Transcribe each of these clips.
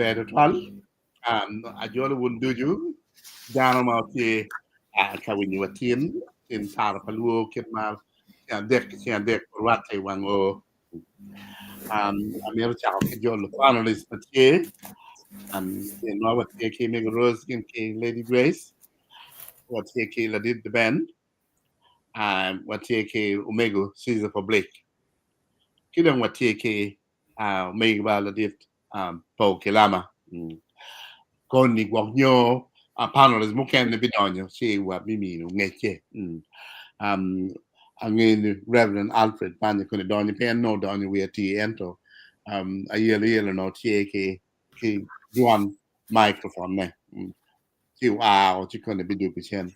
Ber tutwal. Ajolo wun ducu dano ma tye ka winyo wa tin, tin paro pa lwo kit ma ceng adek ki ceng adek orwatte i wang oo. Amito cako ki jolo panelist ma tye. Kinwa watye ki Mego Rose gin ki Lady Grace, watye ki Ladit Ben, watye ki Omego Caesar Public, ki dong watye ki omegiwa ladit Paul Kilama. Koni gwok nyo panelist mukene bidonyo ci wabimino ngecce. Angeyo ni Reverend Alfred Panya koni donyo pe en nongo odonyo wiye atir ento ayelo yelo nongo tye ki ki dwan microphone ne ci oa ci koni bidwogo cen.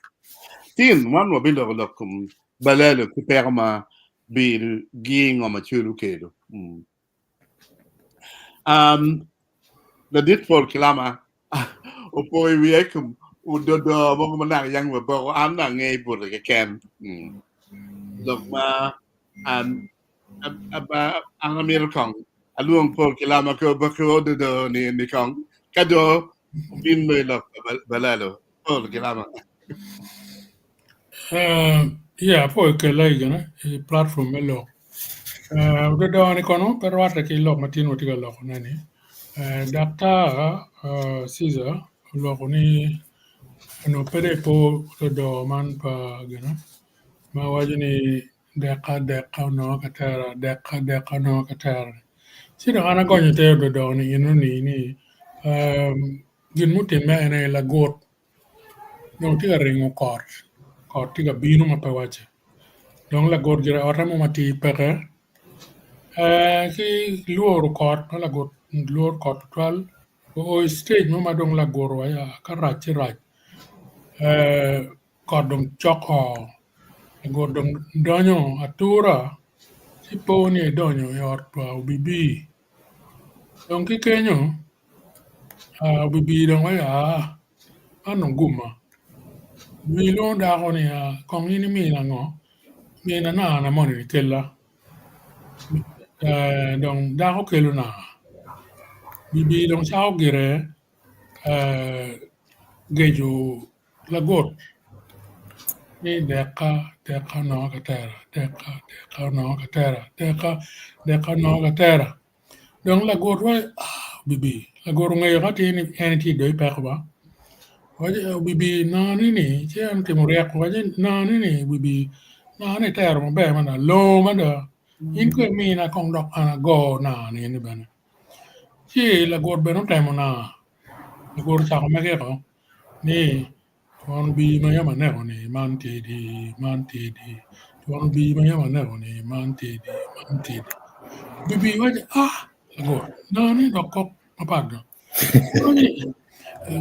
Tin wan wabiloko lok kom balalo ki peko ma bedo gi ngo ma col okelo. Um, ladit Paul Kilama opo i wiye i kom ododo mogo ma naka yang waboko an dong angeyo bute keken. Mm. Lok ma an an amito kong alwong Paul Kilama ki oboki ododo ni ni kong ka do obin me lok pa Balalo. Paul Kilama. Uh, yeah, apo kela i gine i platform me lok. Uh, ododo ni kono pe rwatte ki lok ma tin watye ka lokone ni. Uh, Daktar uh, Caesar oloko ni onongo pe dong epo ododo man pa gine ma waco ni deka deka onongo ka tera deka deka onongo ka tera. Ci dong an agonyo te ododo ni enoni ni um, gin mutimme en aye lagut Dong tye ka ringo kot, kot tye ka bino ma pe wacce dong lagut gire otte mo matir peke ki lworo kot ma lagut lworo kot tutwal oo i stage mo ma dong lagut owaci ka rac ci rac kot dong cok oo lagut dong donyo atura ci po ni edonyo i ot pa obibi dong ki kenyo Obibi dong waco aa man dong guma obibi lwongo dako ni kong in imina ngo mina nanga moni ni kella dong dako kelo nanga obibi dong cako gire geco lagut ni deka deka onongo ka tera deka deka onongo ka tera deka deka onongo ka tera. Dong lagut waco ah obibi lagut ongeyo ka tye ni en tye dong i peko ba waco obibi nani ni ci en otimo ryeko waco nani ni obibi nani itero maber mada longo mada in kono imina kong dok an ago nani eni bene ci lagut bene otemo nanga lagut ocako megeko ni Twon bii ma yam aneko-ni man tidi, man tidi, twon bii ma yam aneko-ni man tidi, man tidi. Bibi waco, ah, lagot, nani dok kok mapat do.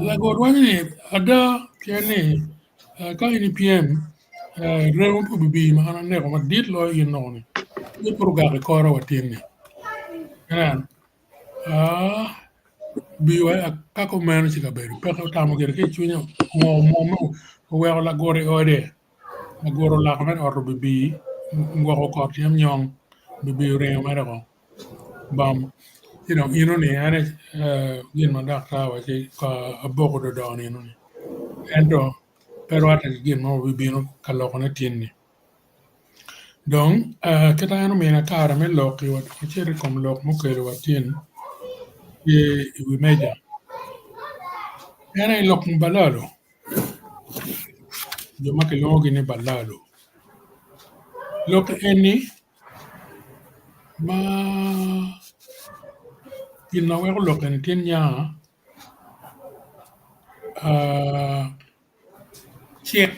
Lagot waco ni, ada, pien ni ka in ipyem, remo pa bibi ma an aneko madit loyo in nongo-ni, ci pud ogak i kora wa tin-ni. Inen, Ka kumeno ci kabedo peke otamo gire ki i cwinye ngo mwomme oweko lagut i ode lagut olako mere ot obibi ogwoko kot tye nyong obibi oringo mere woko bam ci dong enoni en aye gin ma daktar owaci aboko dodoni enoni ento pe rwatte ki gin ma wabibino ka lokone tin-ni. Dong kit ma en omina kare me lok wacito i kom lok mukelo wa tin tye i wi meja en aye lok kom balalo jo ma kilwongogi ni balalo lok eni ma gin ma weko lok eni tye nya Cik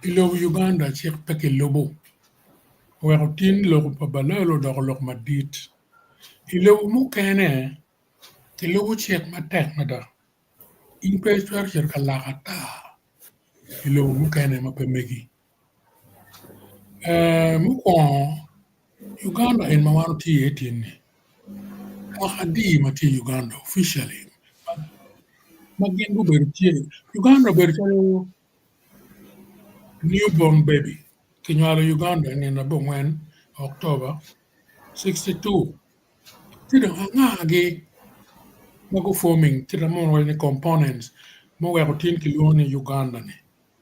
i lobo Uganda cik pe kilubo oweko tin lok pa balalo odoko lok madit. I lobo mukene kilubo cik matek mada in pe itwero cito ka lako ata i lobo mukene ma pe megi. Mukwongo Uganda eni ma wan watye iye tin-ni mwaka adi ma tye i Uganda officially ma gin gubedo tye Uganda obedo calo new born baby kinywalo Uganda i nino abongwen October 62 ci dong angagi? ma gu forming kit ma wawaco ni components ma oweko tin kilwongo ni Uganda ni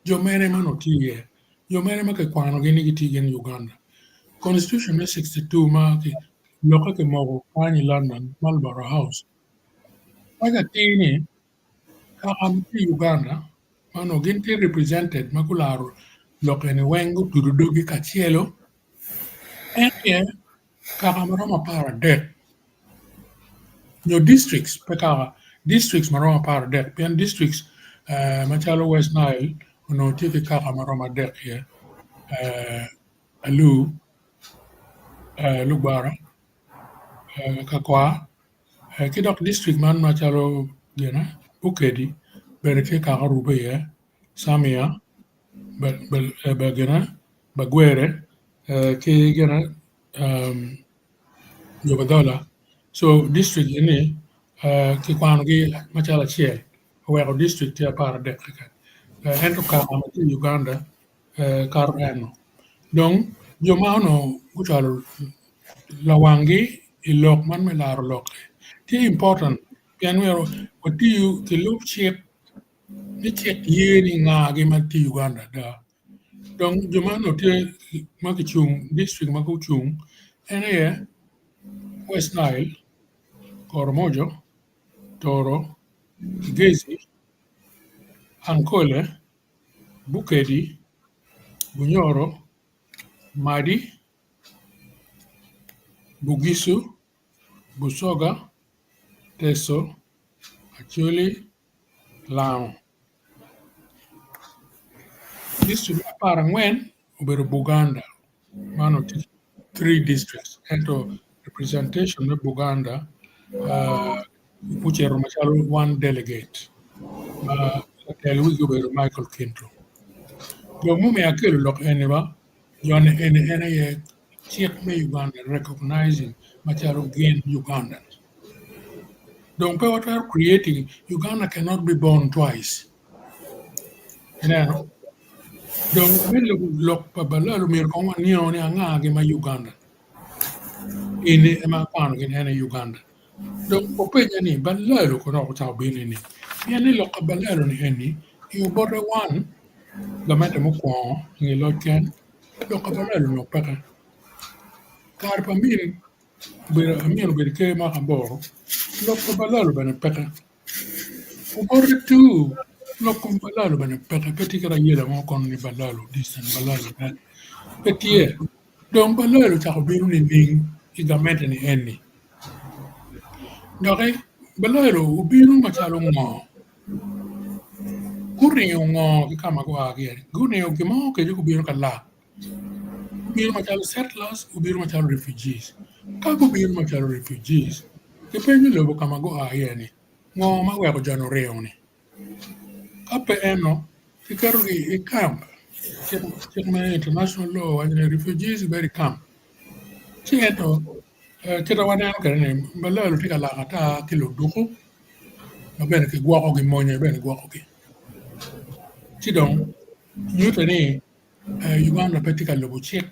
jo mene ma onongo tye iye jo mene ma kikwanogi ni gitye gin Uganda. Constitution me 62 ma lokke kimoko kany i London Marlborough House waco atir ni kaka ma tye i Uganda ma onongo gin tye represented ma gularo lok eni weng gutudo doggi kacelo en aye kaka maromo 13 nyo districts pe kaka districts maromo 13 pien districts macalo West Nile onongo tye ki kaka maromo adek iye Alur, Lugbara, Kakwar ki dok district man macalo gine Bukedi bene tye kaka orube iye Samia gine Bagwere ki gine Jobadola so district eni kikwanogi macalo acel oweko district tye 13 keken ento kaka ma tye i Uganda kato eno dong jo ma onongo gucwalo lawanggi i lok man me laro lok-ki tye important pien myero watiyu ki lub cik ni cik ye ni ngagi ma tye i Uganda ada. Dong jo ma onongo tye ma gicung district ma gucung en aye West Nile, Koromojo, Toro, Kigezi, Ankole, Bukedi, Bunyoro, Madi, Bugisu, Busoga, Teso, Acholi, Lango. District me 14 obedo Buganda man tye 3 districts ento representation me Buganda gucito macalo one delegate ma latel wigi obedo Michael Kintu. Jo mumiyo akelo lok eni ba joni eni en aye cik me Uganda recognizing macalo gin Ugandans. Dong pe watwero creating Uganda cannot be born twice. Ineno? Dong me lubo lok pa Balalo myero kong wanio ni anga-gi ma Uganda. Eni ema akwano gin en aye Uganda. Dong openja ni Balalo kono ocako bino ni pien ni lok pa Balalo ni eni i Obote 1 gamente mukwongo i nge loc ken lok pa Balalo onongo peke. Kare pa Amin Amin obedo i ker mwaka aboro lok pa Balalo bene peke. Obote 2 lok kom Balalo bene peke pe tye kit ayela mo kono ni Balalo this and Balalo that pe tye. Dong Balalo ocako bino nining i gamente ni eni? Doki Balalo obino macalo ngo? Guringo ngo ki ka ma gua ki iye? Guringo gin mo kadi gubino ka lak? Gubino macalo settlers, gubino macalo refugees. Ka gubino macalo refugees, gipenyo lobo ka ma gua iye ni, ngo ma oweko jo-ni oringo-ni? Ka pe eno, kiketogi i camp. Cik me international law waco ni refugees gibedo i camp. Ci ento kit ma waneno kwede ni Balalo tye ka lak ata ki luduku ma bene kigwokogi monye bene gwokogi. Ci dong nyutte ni Uganda pe tye ka lubo cik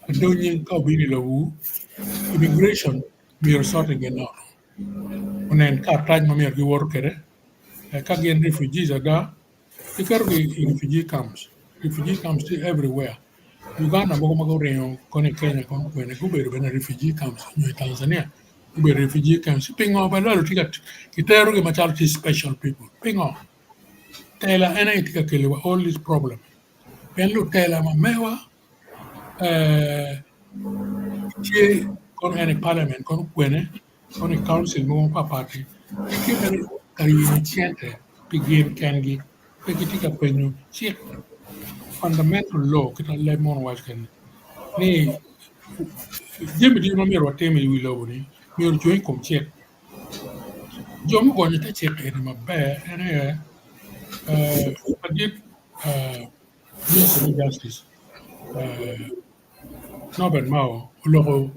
adonyi ka obino i lobowu immigration myero ocotte gin nono onen karatac ma myero giwoto kwede ka gin refugees ada giketogi i refugee camps, refugee camps tye everywhere Uganda mogo ma guringo kono i Kenya kono kwene gubedo bene refugee camps nyo i Tanzania gubedo refugee camps pingo Balalo tye ka kiterogi macalo tye special people pingo? Tela en aye tye ka keliwa all this problem pien lutela ma mewa tye kono en i parliament kono kwene kono i council mogo mapatpat gitye mere ka yenyo cente pi gin kengi pe gitye ka penyo cik fundamental law kit ma leb munu waco kwede ni jami ducu ma myero watim i wi lobo-ni myero ocung i kom cik. Jo mugonyo te cik eni maber en aye ladit Minister me Justice Norbert Mao oloko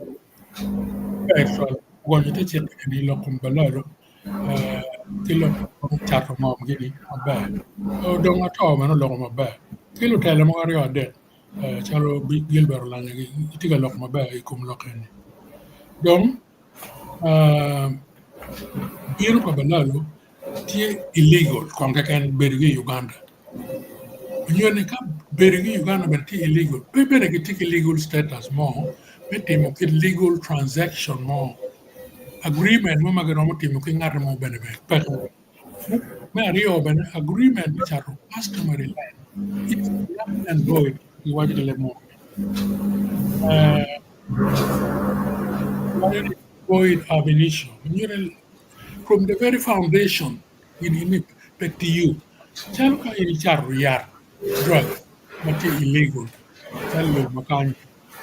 ber tutwal ogonyo te cik eni lok kom balalo ki lok kom cato ngom gini maber dong ato bene oloko maber ki lutela mogo aryo adek calo Gilbert Olanya gitye ka lok maber i kom lok eni dong. Bino pa balalo tye illegal kong keken bedo ki i Uganda. Nyo ni ka bedo ki i Uganda bene tye illegal, pe bene gitye ki legal status mo me timo kit legal transaction mo, agreement mo ma giromo timo ki ngat mo bene peke. Me aryo bene agreement me cato customary land is null and void giwaco ki leb munu. Void ab initio nyuto ni from the very foundation gin eni pe tiyo calo ka in icato yat drug ma tye illegal calo lobo ma kany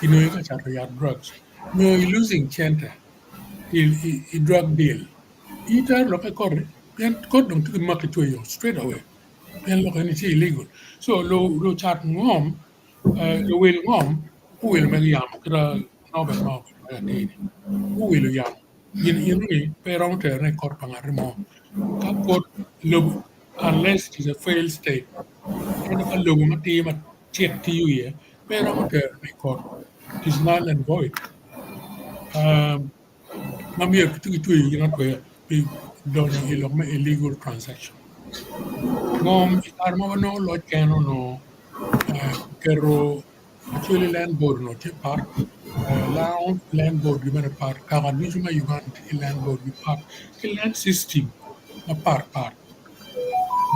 kinongi ka cato yat drugs nyo i losing cente i drug deal in itero lokke i kot pien kot dong tye ki maki tweyo straight away pien lok eni tye illegal so lucat ngom luwil ngom guwilo mere yamo kit ma Nobel Nobel me atir-ni guwilo yamo gin eno-ni pe iromo terone i kot pa ngati mo ka kot lobo unless it is a failed state ento ka lobo matir ma cik tiyo iye pe iromo terone i kot it is null and void ma myero ki kitweyo gin atweya pi donyo i lok me illegal transaction. Ngom i kare ma wanongo loc kene onongo kiketo Acholi Land Board onongo tye pat, Lango Land Board gi bene pat, kaka ducu me Uganda tye ki Land Board gi pat ki land system mapat pat.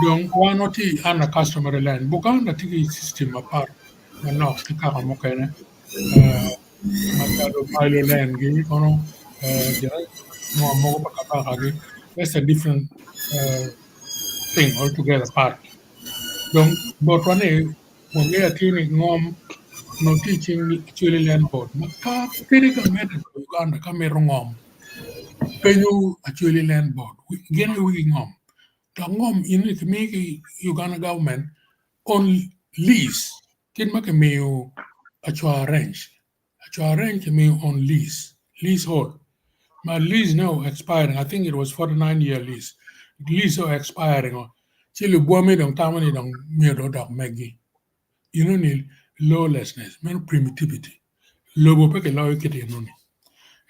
Dong wan watye i under customary land, Buganda tye ki system mapat manok ki kaka mukene. Macalo Mailo Land gi kono ngom mogo pa kabaka gi that's a different thing all together part dong botwa ni wangeyo atir ni ngom onongo tye icing Acholi Land Board ma ka kadi gamente pa Uganda ka mito ngom penyo Acholi Land Board gin aye wigi ngom dok ngom eni kimiyo ki Uganda government on lease Kit ma kimiyo acwar ranch, acwar ranch kimiyo on lease, lease hold ma lease ne o expiring I think it was 49 year lease, lease o expiring o ci lubwami dong tamo ni dong myero dong odok megi. Eno ni lawlessness meno primitivity lobo pe kiloyo kit eno ni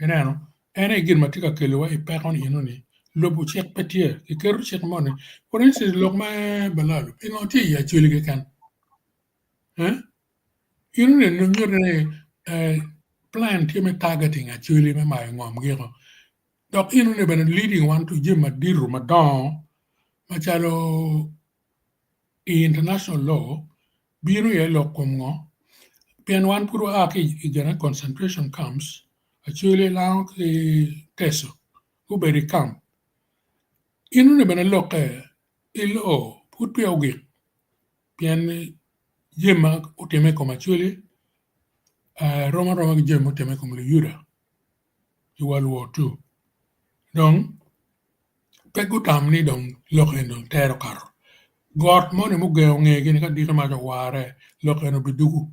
ineno en aye gin ma tye ka kelowa i peko ni eno ni lobo cik pe tye kiketo cik moni for instance lok me balalo pingo tye i acholi keken In oneno nyuto ni plan tye me targeting acholi me mayo ngom giko dok in oneno bene leading wan to jami madito madongo macalo i international law bino iye lok kom ngo pien wan pud waa ki i gine concentration camps acholi lango ki teso gubedo i camp in oneno bene lokke i law pud peya ogik. Pien jami ma otimme i kom Acholi rom aroma ki jami ma otimme i kom Luyuda i World War II. Dong pe gutam ni dong lok eni dong tere okato. Got moni mugengo ngegi ni ka diki mac owarre lok eni obidugu.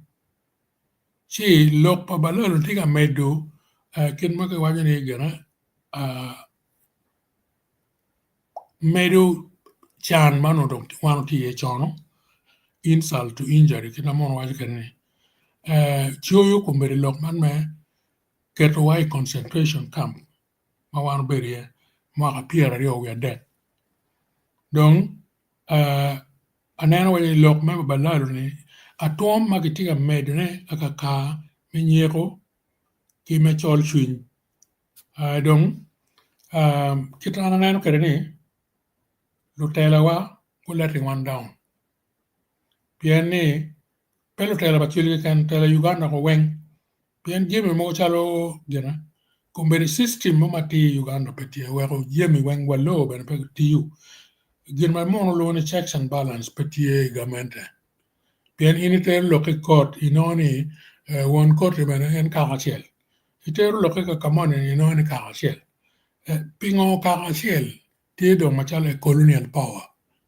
Ci lok pa balalo tye ka medo kit ma kiwaco ni gine Medo can ma onongo dong wan watye iye con-nu, insult to injury kit ma munu waco kwede ni coyo kombeddi lok man me ketowa i concentration camp ma wan wabedo iye mwaka pyeraryo wiye adek dong aneno wai lok me balalo-ni atwom ma kitye ka medone akaka me nyeko ki me col cwiny. Dong kit ma an aneno kwede ni lutelawa gu letting wan down pien ni pe lutela pa Acholi keken lutela Uganda ko weng pien jami mogo calo gine kombeddi system mo matir i Uganda pe tye weko jami weng wa law bene pe tiyo gin ma munu lwongo ni checks and balance pe tye i gamente pien in itero lok i kot inongo ni won koti bene en kaka acel. Itero lokke ka ka moni inongo ni kaka acel. Pingo kaka acel tye dong macalo a colonial power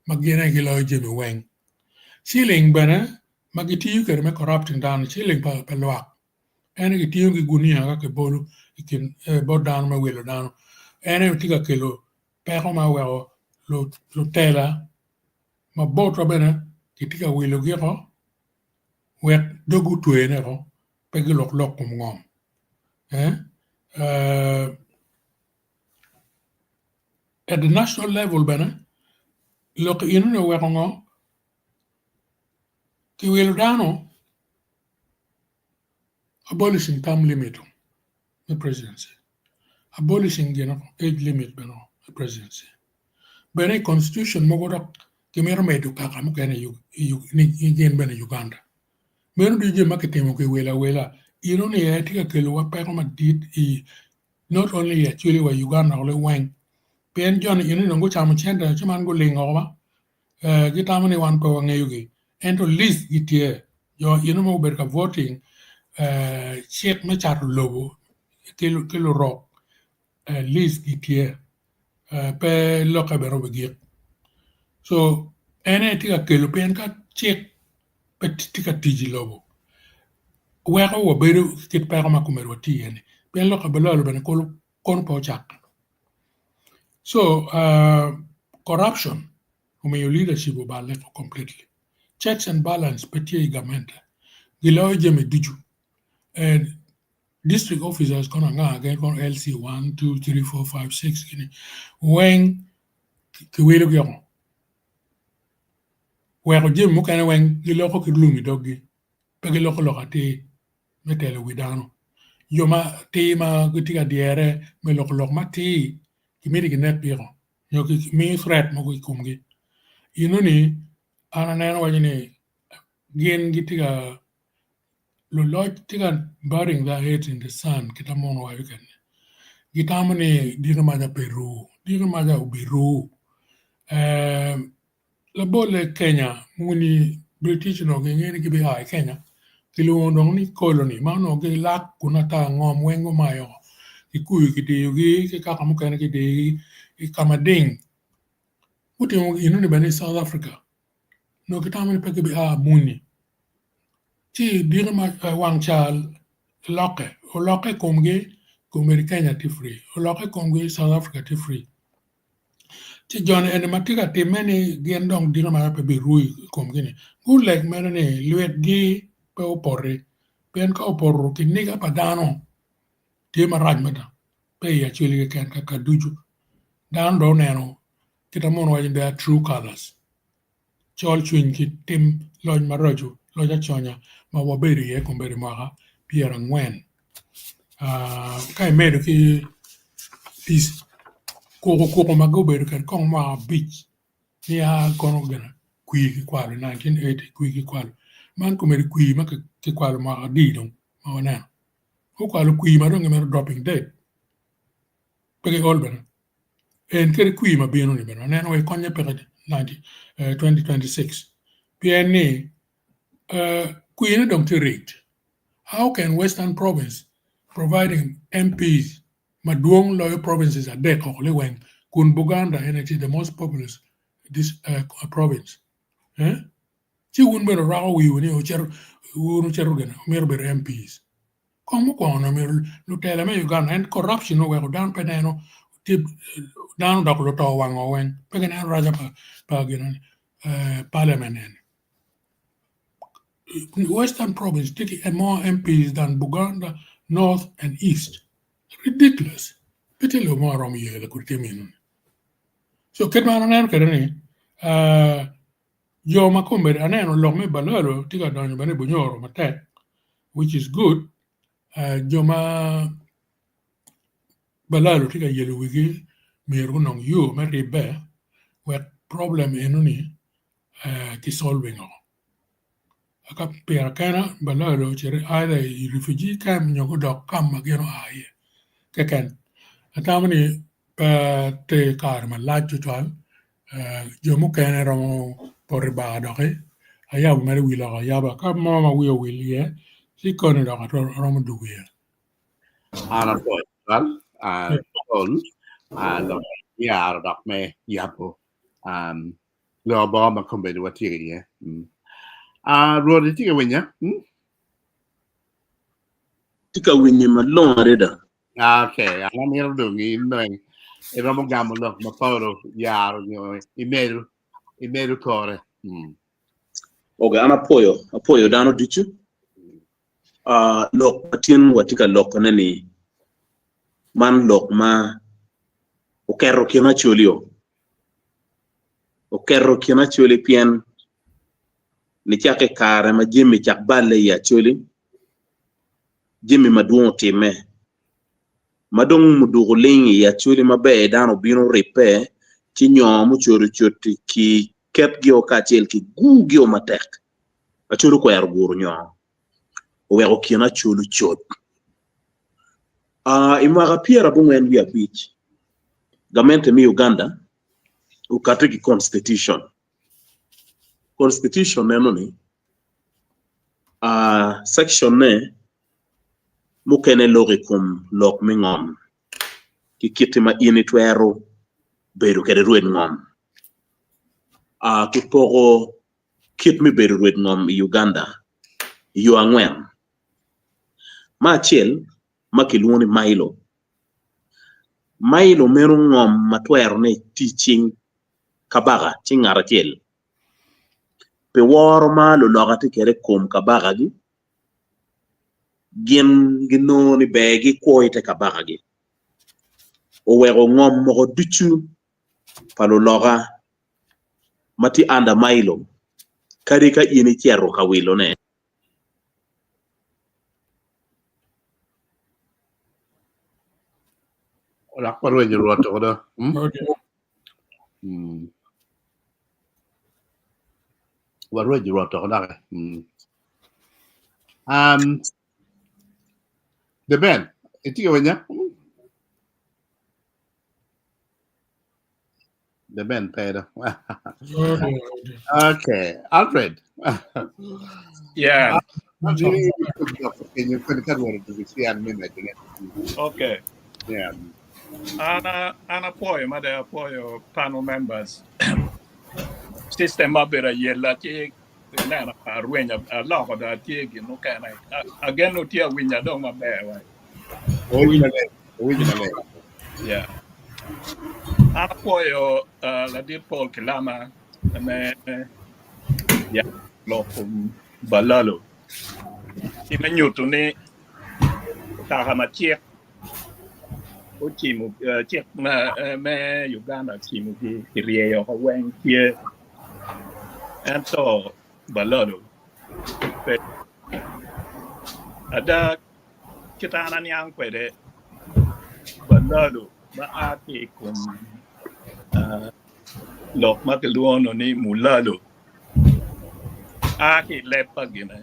ma gin aye giloyo jami weng? Ciling bene ma gitiyo kwede me corrupting dano, ciling pa lwak en aye gitiyo ki gunia ka kibolo i kin bot dano me wilo dano. En aye tye ka kelo peko ma oweko lutela ma botwa bene kitye ka wilogi oko wek dog otwene oko. Pe gilok lok kom ngom At the national level bene lok enoni oweko ngo? Kiwilo dano abolishing term limit me presidency, abolishing gin age limit bene me presidency. Bene i constitution mogo dok kimito medo kaka mukene i gin bene i Uganda. Meno ducu jami ma kitimo kiwilo awila enoni aye tye ka kelowa peko madit i not only i Acholi wa i Uganda weng pien joni enoni dong gucamo cente ci man guling woko ba gitamo ni wan pe wangeyogi ento list gitye jo eno ma gubedo ka voting cik me cato lobo ki lurok list gitye pe lokke bene obigik so en aye tye ka kelo pien ka cik pe tye ka tic i lobo weko wabedo ki kit peko ma komedi watye iye ni pien lok pa balalo bene kono pe ocakke. So corruption omiyo leadership oballe completely. Checks and balance pe tye i gamente. Giloyo jami ducu. And district officers kono anga gin kono LC 1, 2, 3, 4, 5, 6 gini weng kiwilogi oko. Weko jami mukene weng giloko ki lum i doggi. Pe giloko lok atir. me telo wi dano. Jo ma atir ma gitye ka dyere me loko lok matir kimito ginek giko nyo kimi threat mogo i komgi. Enoni an aneno waco ni gin gitye ka luloc tye ka burying their heads in the sand kit ma muno waco kwede gitamo ni diki maca pe ru diki maca obiru Labolle Kenya muni British onongo gingeyo ni gibia i Kenya kilwongo dong ni colony ma onongo gilak kun ata ngom weng gumayo kikuyo kidiyogi ki kaka mukene kidiyogi i ka mading gutimo enoni bene i South Africa onongo gitamo ni pe gibia muni ci diki ma wang ca lokke olokke i komgi kombeddi Kenya tye free olokke i komgi South Africa tye free. Ci joni eni ma tye ka timme ni gin dong dito meno pe biru i komgi-ni guleg mere ni lwitgi pe opoti pien ka opoto kiniga pa dano tye marac mada pe i acwali keken kaka ducu dano dong oneno kit ma muno waco ni their true colors col cwiny ki tim loc maraco loc aconya ma wabedo iye kombeddi mwaka pyerangwen ka imedo ki tic kuku kuku ma gubedo kwede kong mwaka abic nia kono gine kwir kikwalo i 1980 kwir kikwalo man kombeddi kwir ma kikwalo mwaka adi dong ma waneno gukwalo kwir ma dong gimito dropping dead pe giol bene En kadi kwir ma bino ni bene waneno wai konye peke 2026 pien ni kwir ne dong tye rigged. How can Western Province providing MPs madwong loyo provinces adek oko liweng kun Buganda ene tye the most populous province ci wun bene wurwako wiwu ni wun wucito gine wumito bedo MPs. Kong mukwongo onongo myero lutela me Uganda en corruption oweko dano pe neno dano dok luto wango weng pe gineno raca pa gin parliament eni. Western province tye ki more MPs than Buganda North and East. Ridiculous. Pe tye lobo mo aromo ye lakudi tim enoni. So kit ma an aneno kwede ni Jo ma kombeddi aneno lok me balalo tye ka donyo bene i Bunyoro matek which is good jo ma balalo tye ka yelo wigi myero gunong yo me ribbe wek problem enoni ki solving o. Aka pire kene balalo ocito either i refugee camp nyo gudok ka ma gin oa iye keken. Atamo ni pe ter kare malac tutwal Jo mukene romo poto i bar doki ayabo mere wi lok ayaba ka mo ma wiya owil iye ci koni dok aromo dwogo iye. An apwoyo tutwal Paul lok me yaro dok me yabo lok bongo ma kombeddi watye iye. Rwot itye ka winya? Atye ka winyi malongo adada. Okay, an amito dong in dong iromo gamo lok ma Paulo yaro nyo imedo imedo kore. Mm. Okay, an apwoyo, apwoyo dano ducu. Uh, lok ma tin watye ka lokone ni man lok ma Oketo kin Acholi o. Oketo kin Acholi pien nicakke i kare ma jami cak balle i Acholi, jami madwong otimme. Ma dong muduku ling i Acholi maber dano obino oribbe ci nyo mucodo coti ki ketgi o kacel ki gugi o matek. Acholi okwero guro nyo oweko kin Acholi ocod. I mwaka 95, gamente me Uganda okati ki constitution. Constitution eno ni section ne mukene loko i kom lok me ngom ki kit ma in itwero bedo kwede rwed ngom. Kipoko kit me bedo rwed ngom i Uganda i yo angwen. Me acel ma kilwongo ni mailo. Mailo meno ngom ma twerone tye i cing kabaka, cing ngat acel. Pi woro ma luloka tye kwede i kom kabakagi, gin ginongo ni ber gikwo i te kabakagi. Oweko ngom moko ducu pa luloka ma tye under mailo kadi ka in icito ka wilone. Lak pa rwenyo rwot odo. Warwenyo rwot oko doki. The Ben, itye ka winya? The Ben pe do. Okay, Alfred. Yeah. Okay. Yeah. An an apwoyo mada apwoyo panel members. System ma obedo ayela ci ineno arwenyo aloko dong atye gin mukene. Ageno tye awinya dong maber wa. Owinjo maler. Owinjo maler. Yeah. An apwoyo ladit Paul Kilama me ya lok kom Balalo ki me nyuto ni kaka ma cik ocimo cik me Uganda ocimogi kiryeyo oko weng tye ento Balalo pe. Ada kit an aniang kwede Balalo ma a ki i kom lok ma kilwongo ni Mulalo a ki i leb pa gine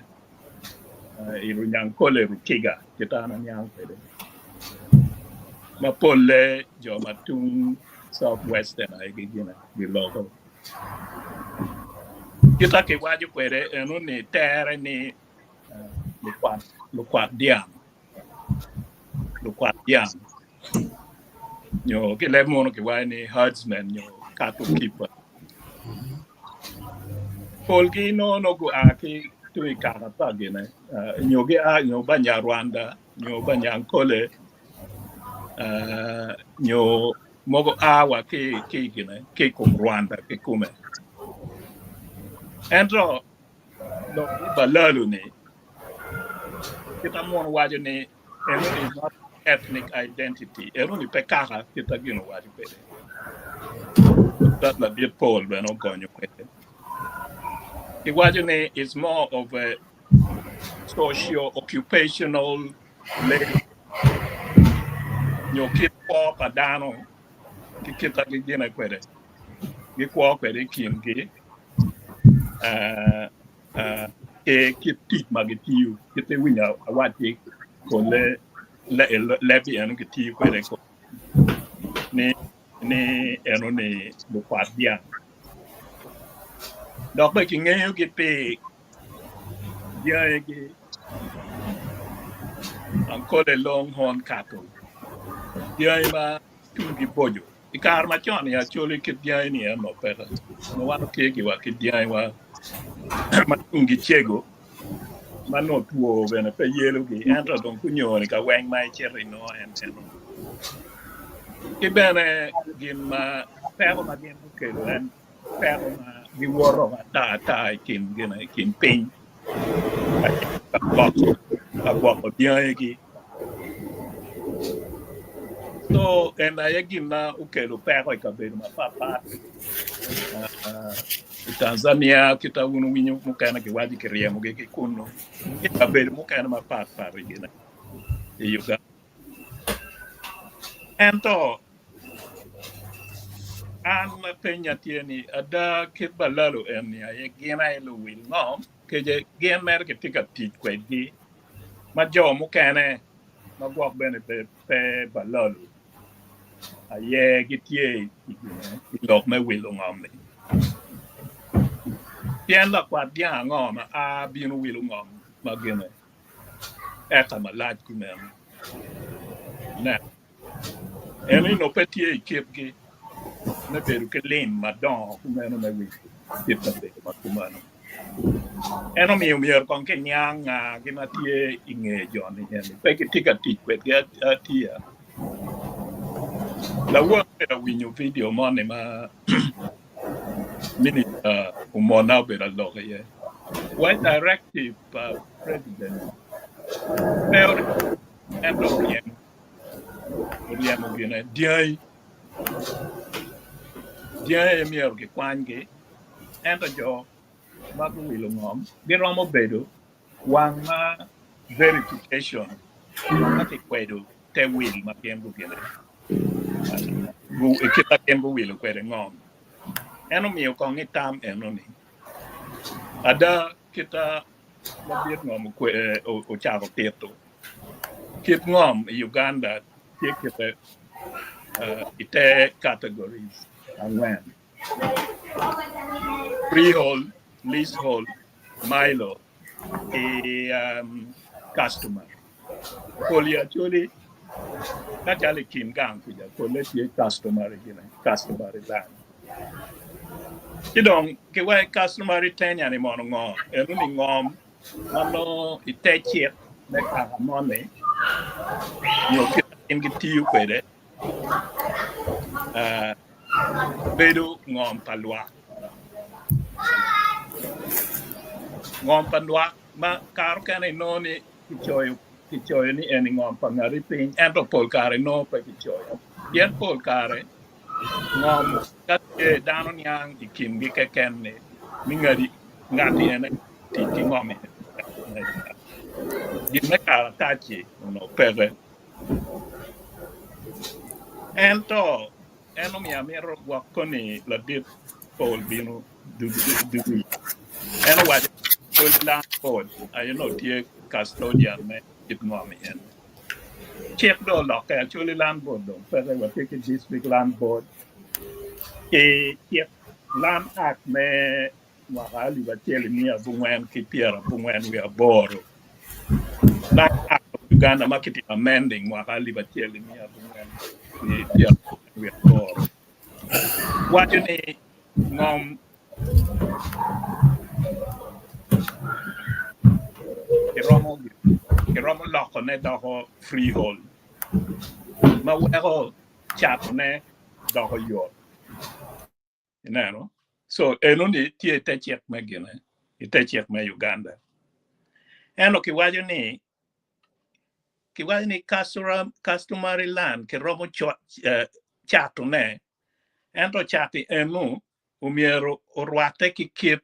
i Runyankole Rukiga kit an aniang kwede ma polle jo ma tung South Western aye gigine giloko. Kita kiwaco kwede eno ni tere ni lukwat lukwat dyang lukwat dyang nyo ki leb munu kiwaco ni herdsmen nyo cattle keeper. Polgi nongo nongo gua ki tung i kaka pa gine nyo gia nyo Banyarwanda nyo Banyankole nyo mogo a wa ki ki gine ki i kom Rwanda kikume. Ento lok me Balalu ni kita munu waco ni eno is not ethnic identity eno ni pe kaka kita gin owaco kwede. That ladit Paul bene ogonyo kwede. Kiwaco ni is more of a socio occupational label nyo kit kwo pa dano ki kit ma gigine kwede gikwo kwede i kingi ki kit tic ma gitiyo kit iwinyo awacci kole leb eno gitiyo kwede ni ni eno ni lukwat dyang dok bene kingeyogi pi dyangigi Ankole long horn cattle dyangi ma tungi boco. I kare macon i Acholi kit dyangi ni en onongo peke. Onongo wan watye giwa ki dyangi wa ma tungi cego ma nongo two bene pe yelogi ento dong kunyoni ka weng ma icito inongo en eno. Ki bene gin ma peko ma gin gukelo en peko ma giwoto ata ata i kin gin i kin piny ka gwoko ka gwoko dyangigi. So en aye gin ma okelo peko i kabedo mapatpat i Tanzania kita wun wuwinyo mukene kiwaco kiryemogi ki kunnu ki kabedo mukene mapatpat i gine i Uganda. Ento an penya tye ni ada kit balalo eni aye gin aye luwil ngom kece gin mere kitye ka tic kwedgi ma jo mukene ma gwok bene pe pe balalo aye gitye i lok me wilo ngom-mi. Pien lakwat dyang ango ma a bino wilo ngom ma gine eka malac kumeno? Nen, en onongo pe tye i kitgi me bedo ki lim madongo kumeno me wilo kit kabedo ma kumeno. En omiyo myero kong kiniang ngagi ma tye i nge jo-ni eni, pe gitye ka tic kwedgi atiya. Lawot obedo awinyo vidio moni ma minista Omona obedo alok iye wa directive pa president pe ento oryemo gine dyangi Dyangi aye myero kikwanygi, ento jo ma guwilo ngom giromo bedo wang ma verification ma kikwedo te wil ma gin gugine kit ma gin guwilo kwede ngom. En omiyo kong itam enoni. Ada kita ladit ngom ocako tito kit ngom i Uganda tye kite i te categories angwen, freehold, leasehold, mailo ki customary. Pol i Acholi ka calo i kin gang kuca polle tye customary gine, customary land. Ci dong ki wek customary tenure ni mono ngo? Eno ni ngom ma nongo i te cik me kaka moni nyo kit ma gin gitiyo kwede bedo ngom pa lwak. Ngom pa lwak ma kare okene inongo ni kicoyo kicoyo ni eni ngom pa ngati piny ento pol kare inongo pe kicoyo pien pol kare ngom ka tye dano niang i kingi keken ni ni ngati ngati ene tic ki ngom gin me karatac-ci onongo peke ento en omiyo amito gwok koni ladit Paul bino dugu en owaco ni Land Board aye onongo tye custodian me kit ngom en cik dong olokke Acholi Land Board dong peke watye ki District Land Board ki cik Land Act me mwaka alip acel 1998 Land Act of Uganda ma kitimo amending mwaka 1998 waco ni ngom kiromo lokone doko freehold ma weko catone doko yot. Ineno? So enoni tye i te cik me gine, i te cik me Uganda. Ento kiwaco ni kiwaco ni customary land kiromo catone ento cati enu omyero orwatte ki kit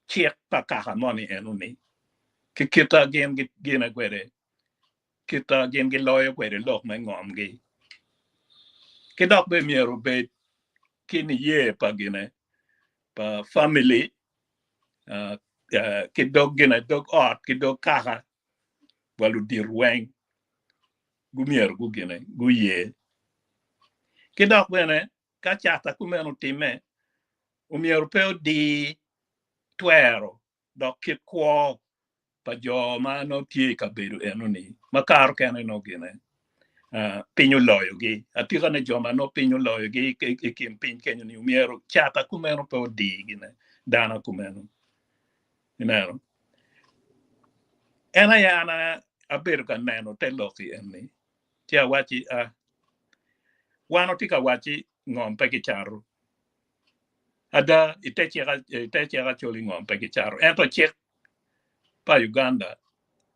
cik pa kaka moni enoni ki kita gin gine kwede kita gin giloyo kwede lok me ngomgi ki dok bene myero obed ki niye pa gine pa family ki dog gine dog ot ki dog kaka wa ludito weng gumyero gugine guye ki dok bene ka cata kumeno otimme omyero pe odi twero dok kit kwo pa jo ma nongo tye i kabedo enoni ma karo kene nongo gine piny oloyogi. Atika ni jo ma nongo piny oloyogi i kin piny kenyo ni myero cata kumeno pe odi gine dano kumeno. Ineno? En aye an abedo ka neno te lok i eni ci awacci a wan watye ka wacci ngom pe kicato. Ada i te cik Acholi ngom pe kicato ento cik pa Uganda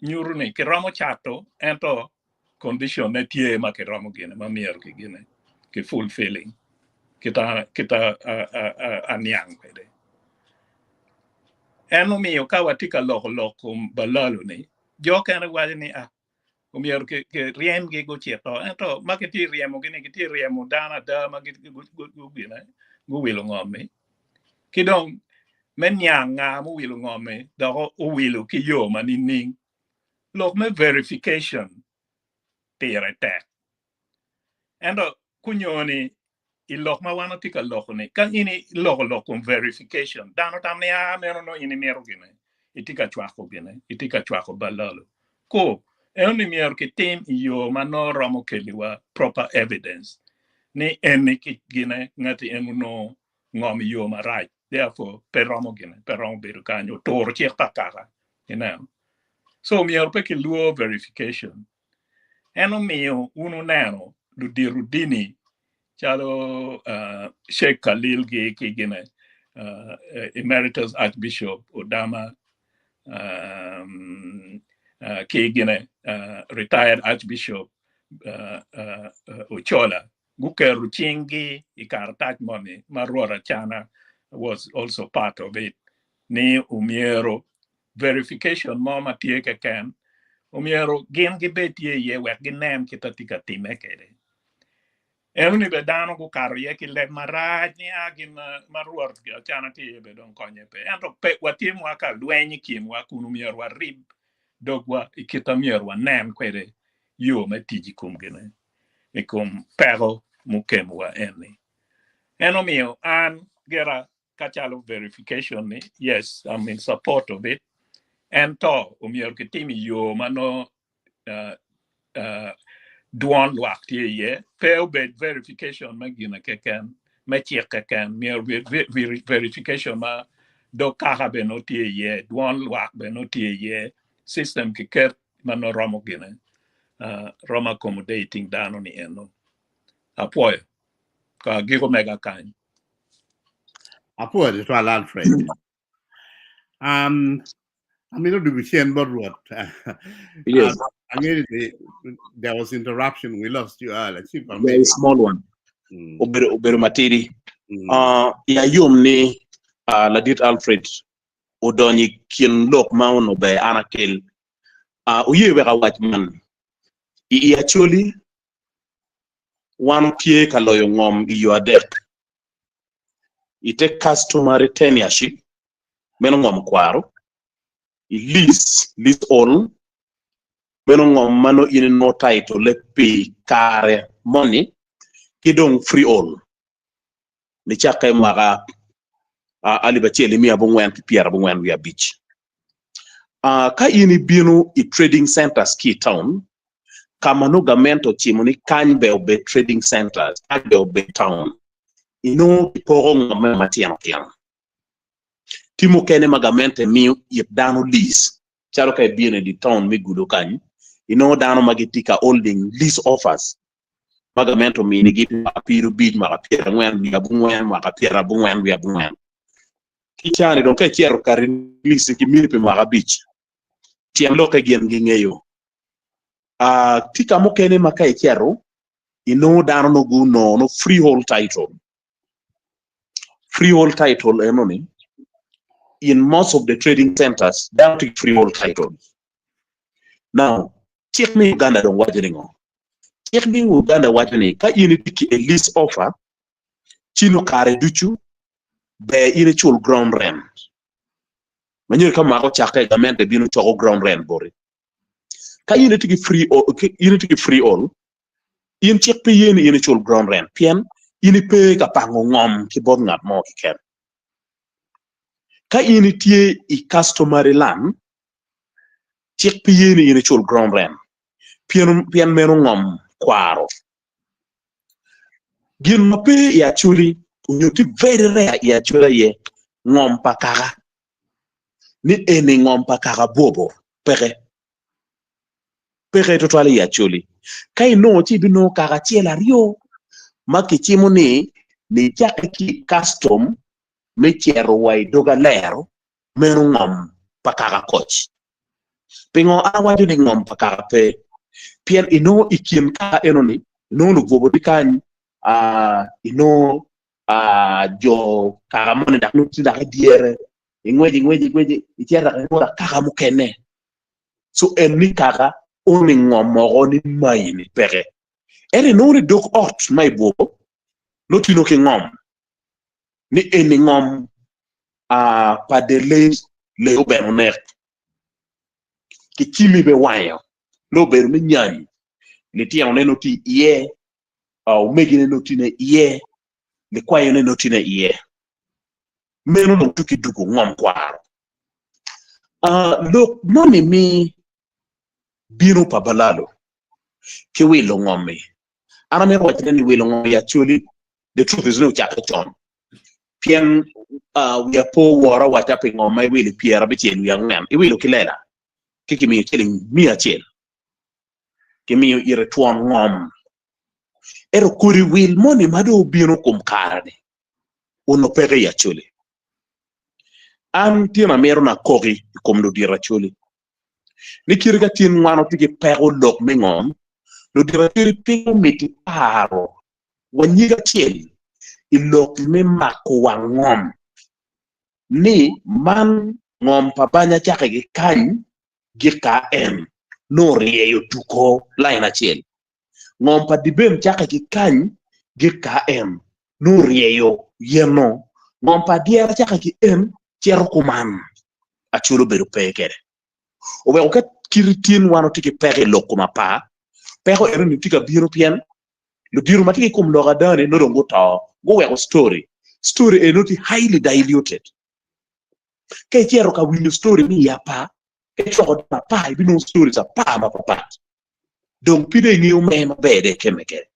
nyuto ni kiromo cato ento. Condition ne tye ma kiromo gine ma myero ki gine ki fulfilling kita kita aniang kwede. En omiyo ka watye ka loko lok kom balalo ni jo kene waco ni ah omyero ki ryemgi gucito ento ma kitye ryemogi ni kitye ryemo dano ada ma gugine guwilo ngom-mi ki dong me niang nga muwilo ngom-mi dok owilo ki yo ma nining. Lok me verification pire tek. Ento kunyo ni i lok ma wan watye ka loko ni ka in iloko lok kom verification dano tamo ni aa meno nongo in imito gine itye ka cwako gine itye ka cwako balalo. Ku eno ni myero kitim i yo ma nongo romo keliwa proper evidence ni eni ki gine ngati en onongo ngom i yo marac therefore pe romo gine pe romo bedo kany oturo cik pa kaka ineno. So myero pe kilwor verification. En omiyo wun wuneno ludito dini calo uh, Sheikh Khalil gi ki gine uh, Emeritus Archbishop Odama um, uh, ki gine uh, retired Archbishop uh, uh, uh, Ochola guketo cinggi i karatac moni ma Rwot Acana was also part of it ni omyero verification mo ma tye keken omyero gin gibed tye iye wek ginen kit ma tye ka timme kwede. Enoni bene dano gukato iye ki leb marac ni a gin ma Rwot Acana tye iye bene dong konye pe. Ento pe watye mwaka lweny i kinwa kun omyero warib dogwa i kit ma myero wanen kwede yo me tic i kom gine i kom peko mukemowa eni. En omiyo an gira ka calo verification ni yes I'm in support of it ento omyero kitim i yo ma nongo uh, uh, dwon lwak tye iye pe obed verification me gine keken me cik keken myero obed verification ma dog kaka bene nongo tye iye dwon lwak bene nongo tye iye system kiket ma nongo romo gine uh, romo accommodating dano ni eno apwoyo ka giko mega kany. Apwoyo tutwal Alfred. Um, amito dugu cen bot Rwot. Yes. Angeyo ni there was interruption. We lost you earlier. Chief, Very small one. Obedo obedo matidi. Uh, iya yom ni uh, ladit Alfred odonyo i kin lok ma onongo ber an akel. Uh, oye wek awac man. I i Acholi, wan watye ka loyo ngom i yo adek. I te customary tenureship, meno ngom kwaro, i lease, leasehold, meno ngom ma nongo in inongo title-le pi kare moni, ki dong freehold, nicakke i mwaka alip acel ki miya abongwen ki pyerabongwen wiye abic. Ka in ibino i trading centers ki i town, ka ma nongo gamente ocimo ni kany ber obed trading centers, kany ber obed town, inongo kipoko ngomme matino tino. Tye mukene ma gamente miyo it dano lease, calo ka ibino i dye town me Gulu kany, inongo dano ma gitye ka holding lease offers ma gamente ominigi pi mwaka pyerabic, mwaka pyerangwen wiye abongwen, mwaka pyerabongwen wiye abongwen. Ki cani dong ka icito ka release kimini pi mwaka abic, tyen lokke gin gingeyo. Ah, tye ka mukene ma ka icito inongo dano nongo gunongo nongo freehold title. Freehold title eno-ni in most of the trading centers dano tye ki freehold title. Now, cik me Uganda dong waco ni ngo? Cik me Uganda waco ni ka in itye ki a lease offer, ci nongo kare ducu ber in icul ground rent. Ma nyo ka mwaka ocakke gamente bino coko ground rent boti. Ka in itye ki free in itye ki freehold, in cik pe ye ni in icul ground rent pien in ipe ka pango ngom ki bot ngat mo keken. Ka in itye i customary land, cik pe ye ni in icul ground rent pien pien meno ngom kwaro. Gin ma pe i Acholi onyo tye very rare i Acholi aye ngom pa kaka ni eni ngom pa kaka bwobo peke peke tutwal i Acholi. Ka inongo ci ibinongo kaka acel aryo ma kicimo ni nicakke ki i custom me cito wa i dog alero meno ngom pa kaka koc. Pingo an awaco ni ngom pa kaka pe? Pien inongo i kin kaka enoni, inongo lubwobo tye kany, inongo jo kaka moni dok nongo tye dok i dyere, ingwec ingwec ingwec icito dok inongo dok kaka mukene. So en ni kaka oni ngom moko ni mayi ni peke. Ento inongo ni dog ot ma i bwobo nongo tye nongo ki ngom ni eni ngom pa the late Leo Ben Onek ki cimi be wango nongo obedo me nyany litino ne nongo tye iye omegine nongo tye iye likwayone nongo tye iye meno dong tye ki dugo ngom kwaro. Lok moni mi bino pa balalo ki wilo ngom-mi an amito wacone ni wilo ngom i Acholi the truth is ni ocakke con pien wiya po wora owacca pi ngom ma iwilo i pyerabicel wiye angwen iwilo ki lela ki kimiyo ciling miya acel kimiyo ite twon ngom ento kodi wil moni ma dong obino kom kare-ni onongo peke i Acholi. An tyen amito ni akoki i kom ludito Acholi ni kite ka tin wan watye ki peko lok me ngom, ludito Acholi pingo miti paro wa nyig acel i lok me mako wang ngom ni man ngom pa banya cake ki kany gik ka en nongo oryeyo tuko lain acel. Ngom pa Dibem cake ki kany gik ka en nongo oryeyo yeno. Ngom pa Adyera cake ki en cito kuman. Acholi obedo pe kwede. Oweko ka kiti tin wan watye ki peko i lok kom apar, peko enoni tye ka bino pien ludito ma tye ki kom lok ada-ni nongo dong guto, guweko story. Story eni nongo tye highly diluted. Ka icito ka winyo story me i apar, ka icoko dano apar ibinongo stories apar mapapat. Dong pe dong ingeyo me maber dong ikemme kwede.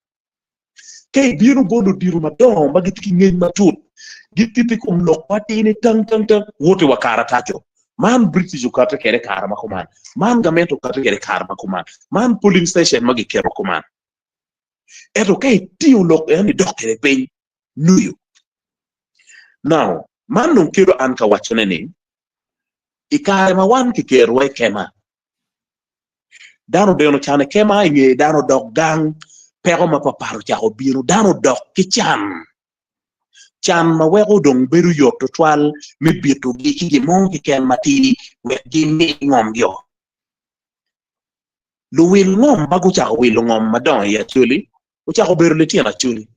Ka ibino bot ludito madongo ma gitye ki ngec matut, gititi i kom lok matir ni tang tang tang, woti wa karataco. Man British okati kwede i kare ma kuman, man gamente okati kwede i kare ma kuman, man polling station ma giketo kuman. Ento ka itingo lok eno idok kwede piny, nuyo. Now, man dong kelo an ka wacone ni, i kare ma wan kikerowa i kema, Dano odeno can i kema, i nge dano odok gang, peko mapapat ocako bino, dano odok ki can, can ma weko dong bedo yot tutwal me bitogi ki gin mo keken matidi wek gimi ngomgi-o. Luwil ngom ma gucako wilo ngom madongo i Acholi ocako bedo litino Acholi.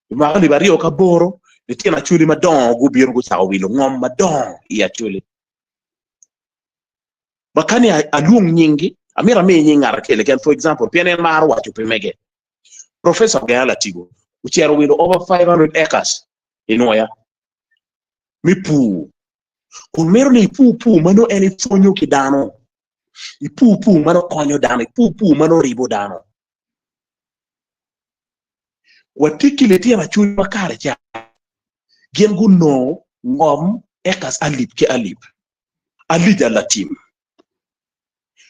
I mwaka alip aryo ki aboro, litino Acholi madongo gubino gucako wilo ngom madongo i Acholi. Ma ka ni alwong nyinggi, amito ami nying ngat acel keken, for example, pien en maro waco pi mege. Professor Ogenga Latigo ocito owilo over 500 acres i Nwoya me pur, kun mito ni ipur pur ma nongo en epwonyo ki dano, ipur pur ma nongo konyo dano, ipur pur ma nongo ribo dano. Watye ki litino acwiny ma kare ca gin gunongo ngom acres alip ki alip. Alija Latim,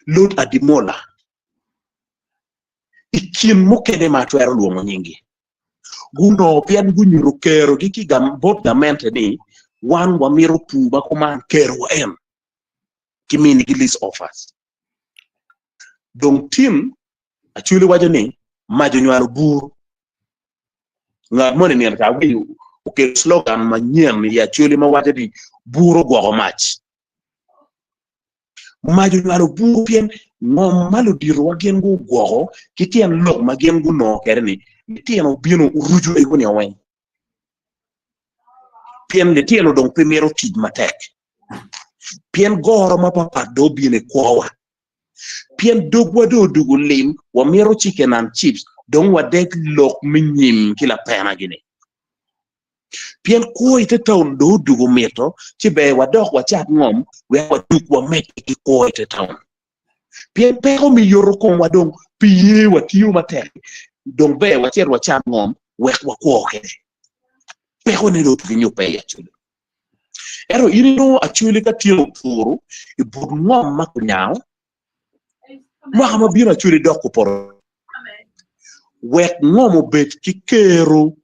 Lod Adimola, i kin mukene ma atwero lwongo nyinggi, gunongo pien gunyuto kerogi ki bot gamente ni wan wamito pur ma kuman kerowa en ki minigi lease offers. Dong tim Acholi waco ni mac onywalo bur. Ngat moni nino ca awinyo okelo slogan manyen i Acholi ma waco ni bur ogwoko mac. Mac onywalo bur pien ngom ma luditowa gin gugwoko ki tyen lok ma gin gunongo kwede ni litino obino oruco ego-ni weng. Pien litino dong pe mito tic matek. Pien goro mapapat dong obino i kwowa. Pien dogwa dong odwogo lim, wamito chicken and chips, dong wadek lok me nyim ki lapena-gi-ni. Pien kwo i te taun dong odwogo mito, ci ber wadok wacat ngom wek wadug wamedde ki kwo i te taun. Pien peko me yoto komwa dong pe ye watiyo matek, dong ber wacit wacat ngom wek wakwo kwede. Pekone dong otugi nyubbe i Acholi. Ento in inongo Acholi ka tye opuru i but ngom ma kunyango, mwaka ma bino Acholi dok kupoto wek ngom obed ki kero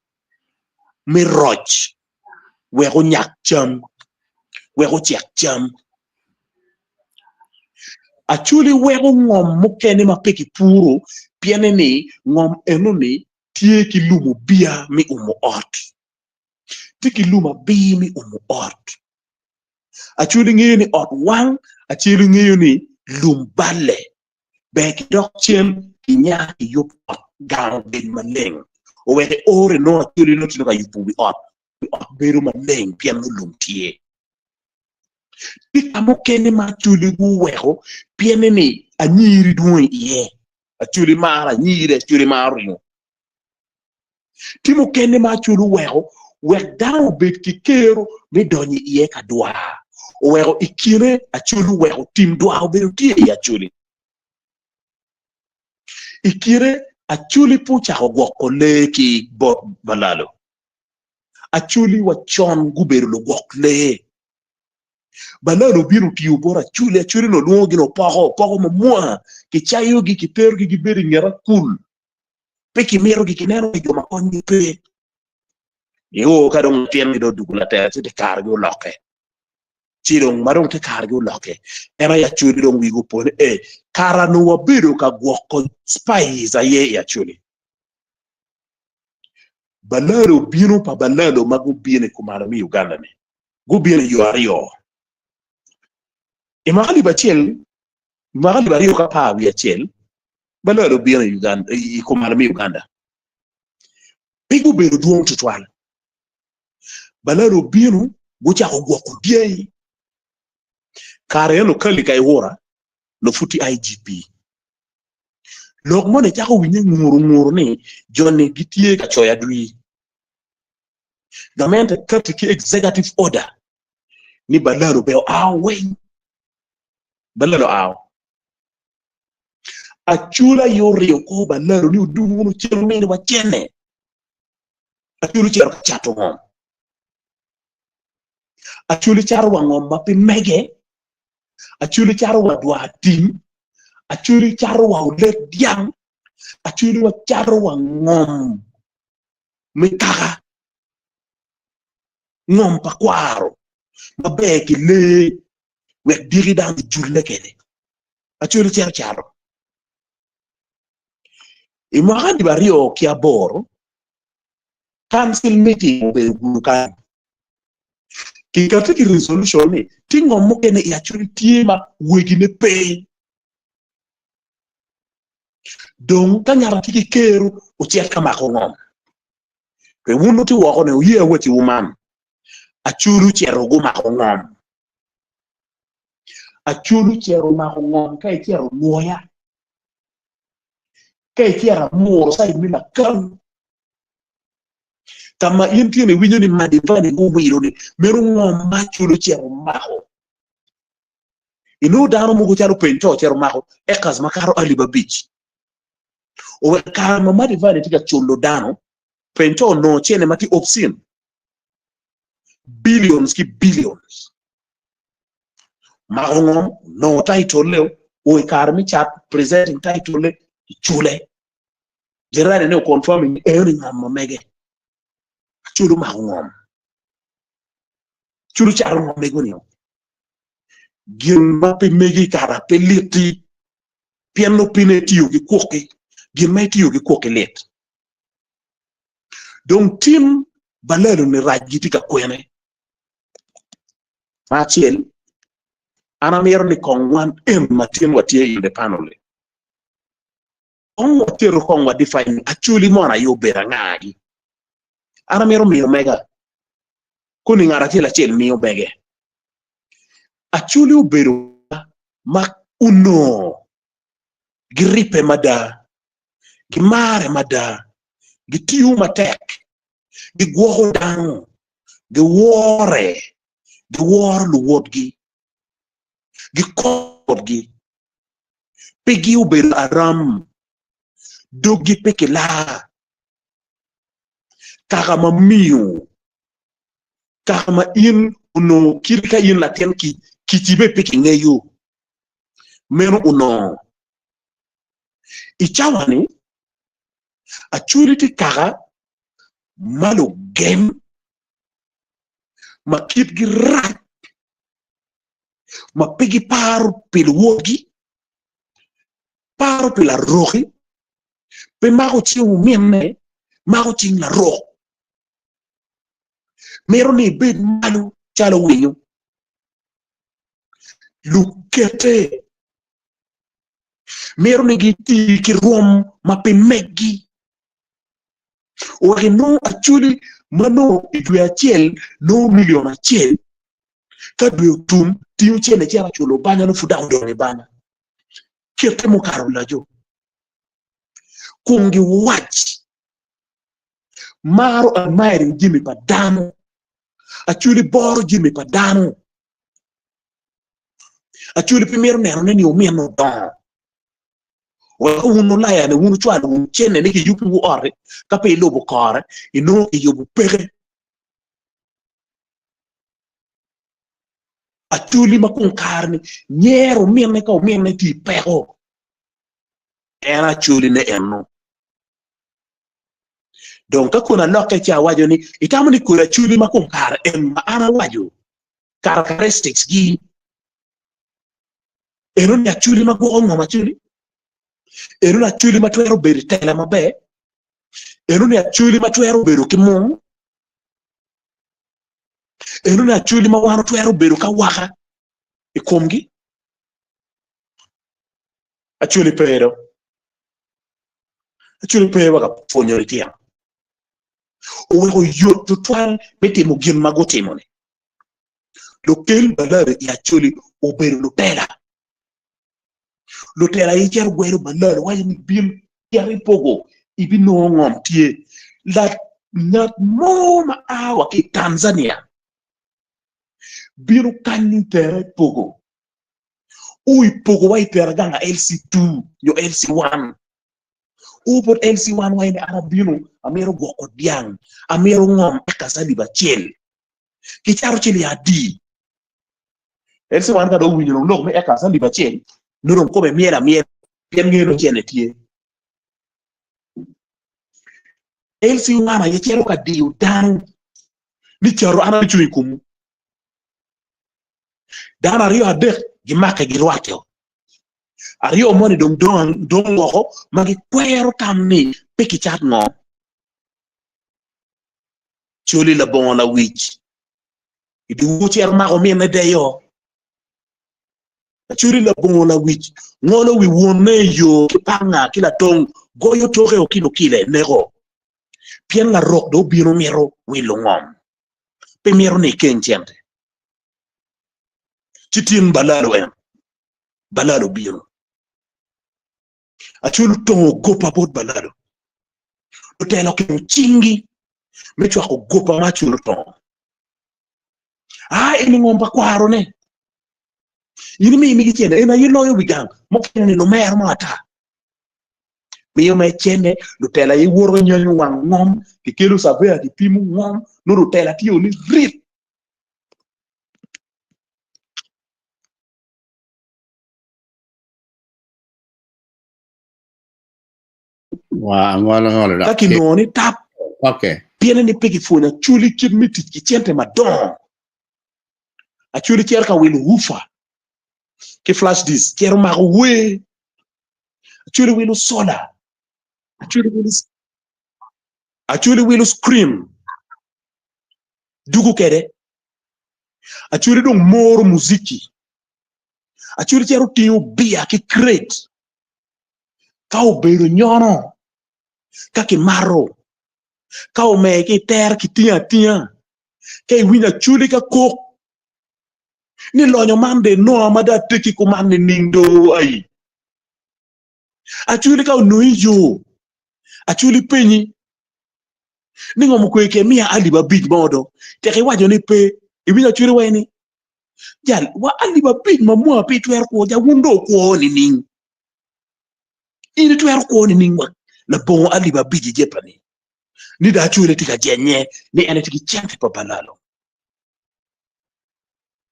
me roc wek onyak cam, wek ocek cam. Acholi weko ngom mukene ma pe kipuro pienne ni ngom enoni tye ki lum obiya me umo ot. Tye ki lum abir me umo ot. Acholi ngeyo ni ot wang, Acholi ngeyo ni lum balle. Ber kidok cen kinya kiyub ot gang obed maleng. Owek i ore nongo Acholi nongo tye ka yubo wi ot, wi ot bedo maleng pien nongo lum tye. Tye ka mukene ma Acholi guweko pienne ni anyiri dwong iye. Acholi maro anyiri, Acholi maro ringo. Tye mukene ma Acholi oweko wek dano obed ki kero me donyo iye ka dwar. Oweko i kine Acholi oweko tim dwar obedo tye i Acholi. I kine Acholi pe ocako gwoko lee ki bot balalo. Acholi wa con gubedo lugwok lee. Balalo obino otiyo bot Acholi, Acholi onongo lwongogi ni opoko, opoko mamwa, kicayogi, kiterogi gibedo i nget akul, pe kimitogi, kineno ni jo ma konygi pe. Nio ka dong latingi dong odwogo latela ci tekargi olokke. Ci dong ma dong tekargi olokke, en aye Acholi dong wigi opo ni ee, kara nongo wabedo ka gwoko spies aye i Acholi. Balalo obino pa balalo ma gubino i kumalo me Uganda-ni gubino i yo aryo. I mwaka alip acel, mwaka 2011, balalo obino i Uganda, i kumalo me Uganda. Pe gubedo dwong tutwal. Balalo obino gucako gwoko dyangi. Kare eno Kali Kayihura nongo pud tye IGP. Lok moni cako winye nguru nguru ni joni gitye ka coyo adwi. Gamente kati ki executive order ni balalo be oa weng. Balalo oa. Acula aye oriyo kor balalo ni odum wunu cel omini wa cene. Acula ocito ka cato ngom. Acula cato wa ngom ma pe mege. Acholi cato wa dwar tim, Acholi cato wa olet dyang, Acholi wa cato wa ngom me kaka, ngom pa kwaro maber ki lee wek diki dano ojulle kwede. Acholi cito cato. I mwaka alip 2008, council meeting obedo gudo kany. Kikati ki resolution ni tye ngom mukene i Acholi tye ma wegine pe. Dong ka ngat tye ki kero ocit ka mako ngom. Pe wun wutye woko ni wuye awacciwu man, Acholi ocito gumako ngom. Acholi ocito omako ngom ka icito Nwoya, ka icito Amuru cide me Lakang. Ka ma in tyene iwinyo ni Madivani guwilo ni meno ngom ma Acholi ocito omako. Inongo dano mogo calo Peny to ocito omako acres makato 5000. Oweko kare ma Madivani tye ka culo dano, Peny to onongo cene ma tye obscene, billions ki billions. Mako ngom, onongo title-le, o i kare me cat presenting title-le, icule. Jirani ne oconfirming ni eno ni ngom ma mege. Acholi omako ngom. Acholi ocato ngom mego ni. Gin ma pe megi kara pe liti pien nongo pine itiyo ki kwoki. Gin ma itiyo ki kwoki lit. Dong tim balalo ni rac gitye ka kwene. Ma acel, an amito ni kong wan en ma tin watye in the panel-li. Kong wateru kong wa define Acholi mono aye obedo angagi. An amito miyo mega koni ngat acel acel miyo mege. Acholi obedo ma onongo giribbe mada, gimare mada, gitiyo matek, gigwoko dano, giwore, giworo luwotgi, gikonyo luwotgi. Pigi obedo aram, doggi pe kilar, kaka ma miyo, kaka ma in onongo kit ka in latin kic, kicci bene pe kingeyo. Meno onongo i cawa-ni Acholi tye kaka ma lugen, ma kitgi rac, ma pe giparo pi luwotgi. Paro pi laroki, pe mako cing ominne, mako cing larok. Mito ni ibed malo calo winyo. Lukete mito ni giti ki rwom ma pe meggi wek inong acholi ma nongo i dwe acel nongo milion acel ka dwe otum tingo cene cito culo banya nongo pud dok odong i banya. Kite mukato olajo kun giwac maro admiring jami pa dano acholi boro jami pa dano acholi pe mito neno ne ni ominne odongo wek wun olaya ni wun wucwalo wun cene ni kiyubiwu ot-ti ka pe ilubo kore inongo kiyubo peke Acholi ma kun kare ni nyero ominne ka ominne tye i peko en acholi ne eno dong ka kono alokke ci awaco ni itamo ni kodi acholi ma kun kare en ma an awaco characteristics gi eno ni acholi ma gwoko ngom acholi eno ni acholi ma twero bedo i tela maber eno ni acholi ma twero bedo ki mung Eno ni acholi ma wan otwero bedo ka waka i komgi. Acholi pe do. Acholi pe wa ka pwonyo litino. Oweko yot tutwal me timo gin ma gutimo-ni. Lukel balari i Acholi obedo lutela. Lutela aye cito gwelo balari waco ni bin cit ipogo ibinongo ngom tye. Ngat mo ma a wa ki i Tanzania bino kany ni tere ipogo. O ipogo wa itera gang a LC2 nyo LC1. O bot LC1 wa ni an abino amito gwoko dyang amito ngom eka alip acel. Kicato ciling adi? LC1 ka dong owinyo dong lok me eka alip acel nongo dong kome myel amyela pien ngeyo nongo cene tye. LC1 aye cito ka diyo dano ni cato an abicung i komwu. Dano aryo adek gimake girwate. Aryo moni dong dong woko ma gikwero tam ni pe kicat ngom. Coli labongo lawic i dyewor cito mako ominne deyo. Acoli labongo lawic ngolo wi wonne i yo ki panga ki latong goyo toke okilo kile neko pien larok dong obino mito wilo ngom pe mito ni ekeng cente ci tin balalo en balalo obino Acoli otongo gopa bot balalo lutelo oketo cinggi me cwako gopa ma Acoli otongo aa eni ngom pa kwarone In imi migi cente, en aye loyo wi gang mukene ni lumero mo ata. Miyo me cente, lutela aye woto nyanyo wang ngom, kikelo surveyor kipimo ngom, nongo lutela tye ni rit. Ka kinongo ni tap, pienne ni pe kipwonyo acholi kit me tic ki cente madongo. Acholi cito ka wilo woofer ki flash disk cito mako wer. Acholi wilo sola. Acholi wilo Acholi wilo screen dugo kede. Acholi dong moro muziki. Acholi cito tingo biya ki crate ka obedo nyono ka kimato ka omer ki itere kitingo atinga Ka iwinyo Acholi ka kok ni lonyo man dong enonga ma dong atekki kuman nining do ai? Acholi ka onongi i yo, Acholi penyi ni ngo mukwe ke miya alip abic mo do, tek iwaco ni pe, iwinyo Acholi waci ni jal wa alip abic ma mwa pe itwero kwo ja wun dong wukwo nining? In itwero kwo nining wa labongo alip abic i jepani? Ni dong Acholi tye ka jenye ni en tye ki cente pa balalo.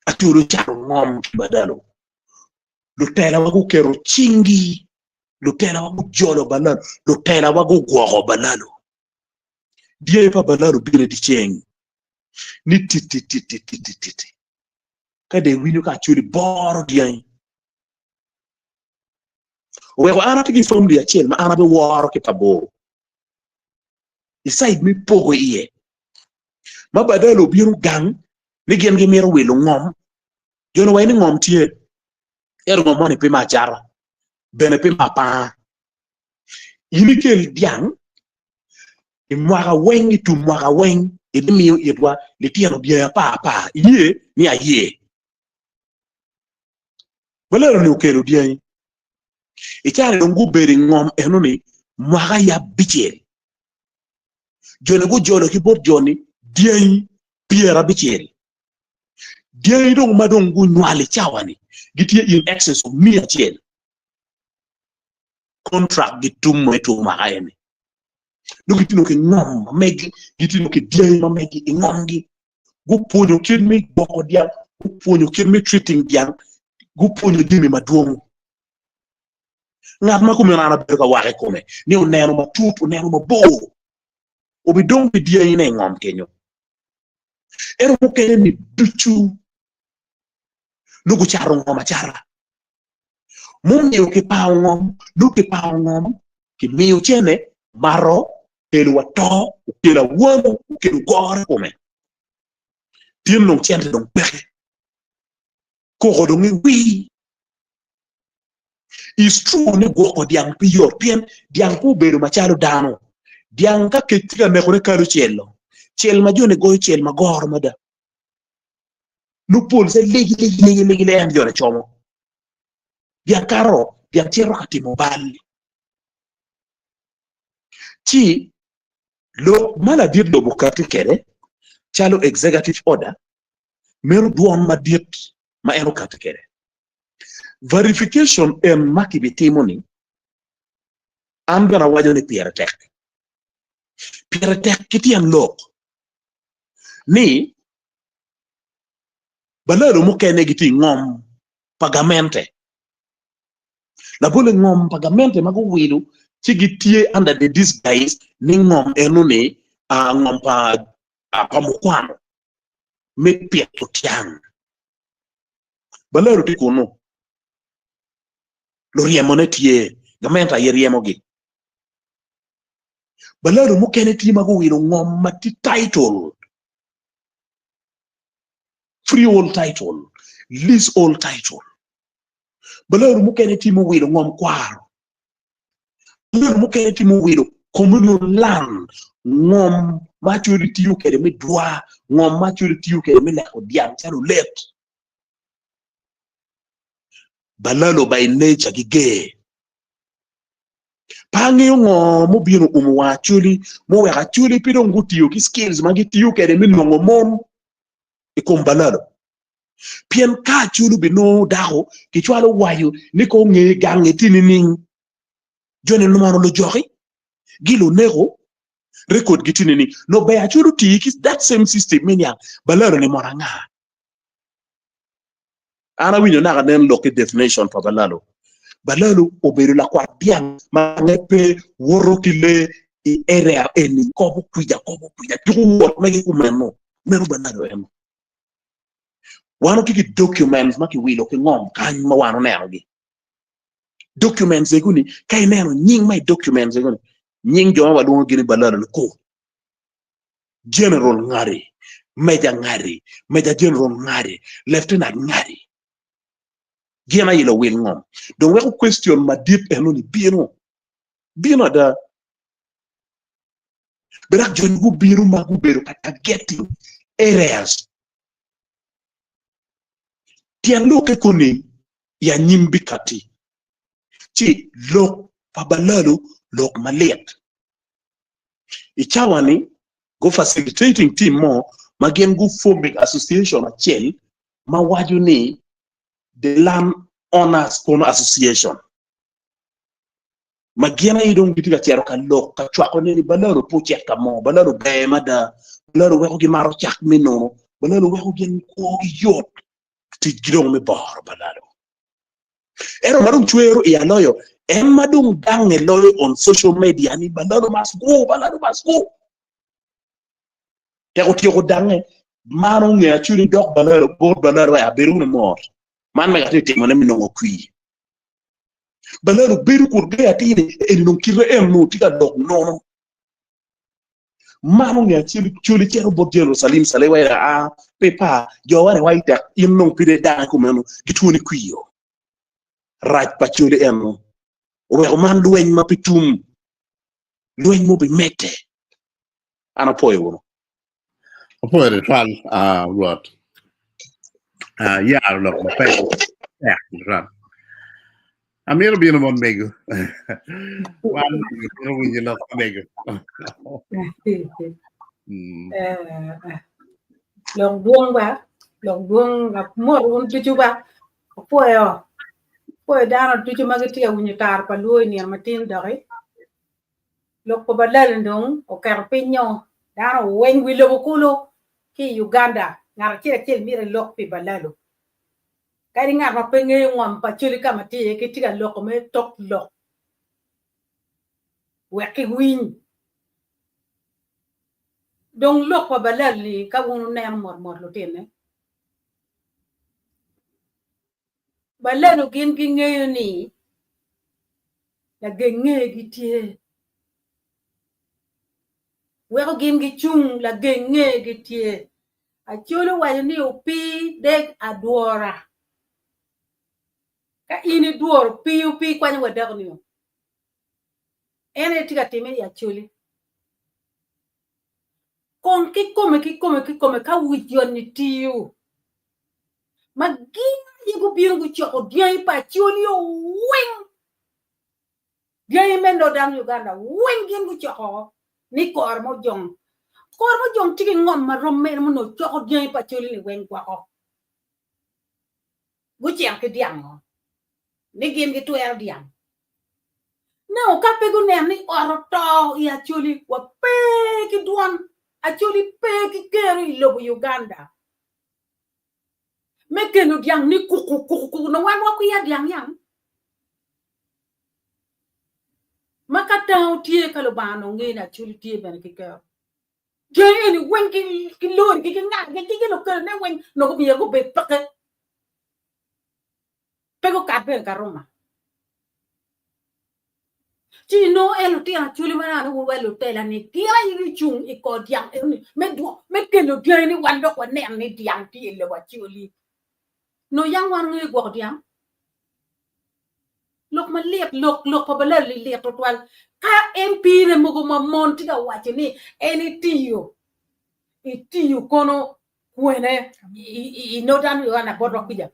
Acholi ocato ngom ki badalo. Lutelawa guketo cinggi, lutelawa gujolo balalo, lutelawa gugwoko balalo. Dyangi pa balalo bino i dyeceng ni titititititi. Ka dong iwinyo ka Acholi boro dyangi. Oweko an atye ki family acel ma an abiworo ki pa bor i side me pogo iye ma badalo obino gang ni gin gimito wilo ngom joni waci ni ngom tye ento ngom moni pe me acata bene pe me apanga in ikel dyang i mwaka weng i tum mwaka weng ibimiyo itwa litino dyangi apar apar iye ni aye Balalo-ni okelo dyangi. I caro dong gubedo i ngom enoni mwaka ya abicel. Joni gujolo ki bot joni dyangi pyerabicel. Dyangi dong ma dong gunywalo i cawa-ni gitye in excess of miya acel. Contract gitum mo i two mwaka eni. Dong gitye ki ngom ma megi, gitye ki dyangi ma megi i ngomgi. Gupwonyo kit me gwoko dyang, gupwonyo kit me treating dyang, gupwonyo jami madwong. Ngat ma kumeno an abedo ka wako i kome ni oneno matut, oneno mabor, obidong ki dyangine i ngom kenyo. Ento mukene ni ducu nongo gucato ngom acata. Mumiyo kipango ngom, nongo kipango ngom, kimiyo cene, mato, okelo wa to, okelo awano, okelo goro i kome. Tin dong cente dong peke, koko dong iwir. It's true ni gwoko dyang pe yot pien dyang pe obedo macalo dano. Dyang ka kec tye ka nekone kalo celo, cel ma joni goyo cel magoro mada. Nongo pol se ligi ligi ligi ligi en joni como. Dyang kato, dyang cito ka timo bal. Ci lok ma ladit lobo okati kwede calo executive order meno dwon madit ma en okati kwede. Verification en ma kibitimo-ni an bene awaco ni pire tek. Pire tek ki tyen lok ni balalo mukene gitye i ngom pa gamente. Labolle ngom pa gamente ma guwilo ci gitye under the disguise ni ngom eno-ni ngom pa mukwano me pito tyang. Balalo tye kunu, luryemone tye, gamente aye ryemogi. Balalo mukene tye ma guwilo ngom ma tye title, freehold title, leasehold title. Balalo mukene tye muwilo ngom kwaro. Balalo mukene tye muwilo communal land, ngom ma actually tiyo kwede me dwa, ngom ma actually tiyo kwede me leko dyang calo olet. Balalo by nature giger. Pe angeyo ngo mubino umo wang Acholi muweko Acholi pe dong gutiyo ki skills ma gitiyo kwede me nongo mon i kom balalo. Pien ka Acholi obinongo dako kicwalo wayo ni ko nge gange tye nining? Joni mono lujoki? Gi luneko? Record gi tye nining? Nongo ber Acholi oti ki that same system me niang balalo ni mono anga? An awinyo naka nen lok ki definition pa balalo. Balalo obedo lakwat dyang ma gange pe woto ki lee i area eni kobo kwija kobo kwija tuko wot mege kumeno. Meno balalo eno. Wan watye ki documents ma kiwilo ki ngom kany ma wan onenogi. Documents ego-ni ka ineno nying ma i documents ego-ni nying jo ma walwongogi ni balalo ni ko General ngari, Major ngari, Major General ngari, Lieutenant ngari. Gin aye luwil ngom. Dong weko question madit eno-ni bino. Bino ada. Be dok joni gubino ma gubedo ka targeting areas. Tyen lokke koni i anyim bikatti. Ci lok pa balalo lok malit. I cawa-ni, gu facilitating team mo ma gin gu forming association acel ma waco ni The Land Owners kono Association ma gin aye dong gitye ka cito ka lok ka cwako ne ni balalo pe ocit ka mo, balalo ber mada, balalo weko gimato cak me nono, balalo weko gin kwogi yot, ticgi dong me boro balalo. Ento ma dong cwero iya loyo en ma dong dange loyo on social media ni balalo must go, balalo must go. Tek otyeko dange, man onge actually dok balalo bot balalo aye abedo wunu mot. Man mega atye timone me nongo kwir. Balalo bedo kun ngeyo atir ni eni dong kite en onongo tye ka lok nono. Man onge acel coli cito bot General Salim Saleh wa aa pe pa jo wa ni wa itek in dong pide dange kumeno gitwoni kwiyo. Rac pa coli eno oweko man lweny ma pe tum lweny mo bimedde. An apwoyo wunu. Apwoyo tutwal ah, Rwot. Ah, yaro lok mapek tek tutwal. Amito bino bot mego. Wan mito winyo lok pa mego. Mm. Eh, lok dwong ba, lok dwong mot wun ducu ba. Apwoyo, apwoyo dano ducu ma gitye ka winyo taro pa luo i nino matin doki. Lok pa balali dong oketo piny nyo dano weng wi lobo kulu ki i Uganda ngat acel acel myero elok pi balalo. Kadi ngat ma pe ngeyo ngom pa Acholi ka ma tye iye ki tye ka loko me tok lok wek ki winy. Dong lok pa balali ka wun wuneno mot mot lutine. Balalo gin gingeyo ni lageng ngegi tye. Weko gin gicung lageng ngegi tye. Acholi owaco ni opii deg adwora. Ka in idworo pii opii kwanyo wa dako nio. En aye tye ka time i Acholi. Kong kikome kikome kikome ka wi joni tiyo ma gin aye gubino gucoko dyangi pa Acholi weng dyangi me Northern Uganda weng gin gucoko ni kore mo jong kore mo jong tye ki ngom ma rom mene ma onongo coko dyangi pa Acholi ni weng gwoko gucito ki dyango ni gin gitwero dyang. Nongo ka pe guneno ni ot oto i Acholi, wa pe ki dwon, Acholi pe ki kero i lobo Uganda me kelo dyang ni kuku kuku kuku nongo wan wakwiya dyang yang. Ma ka tango tye ka Lubanga nongo ngeyo ni Acholi tye bene ki kero. Dyangi eni weng ki lorigi ki ngagi ki gin okelone weng nongo myero gubed peke. Pe gukat bene ka ruma. Ci inongo en lutino acholi ma nano wa lutela ni gin aye gicung i kor dyang enoni me dwok me kelo dyangi ni wan dok wanen ni dyang tye i lobo acholi. Nongo yang wan ngeyo gwoko dyang? Lok malit lok lok pa balal ni lit tutwal. Ka MP ne mogo ma mon tye ka waco ni en itiyo itiyo kono kwene i Northern Uganda botwa kuca.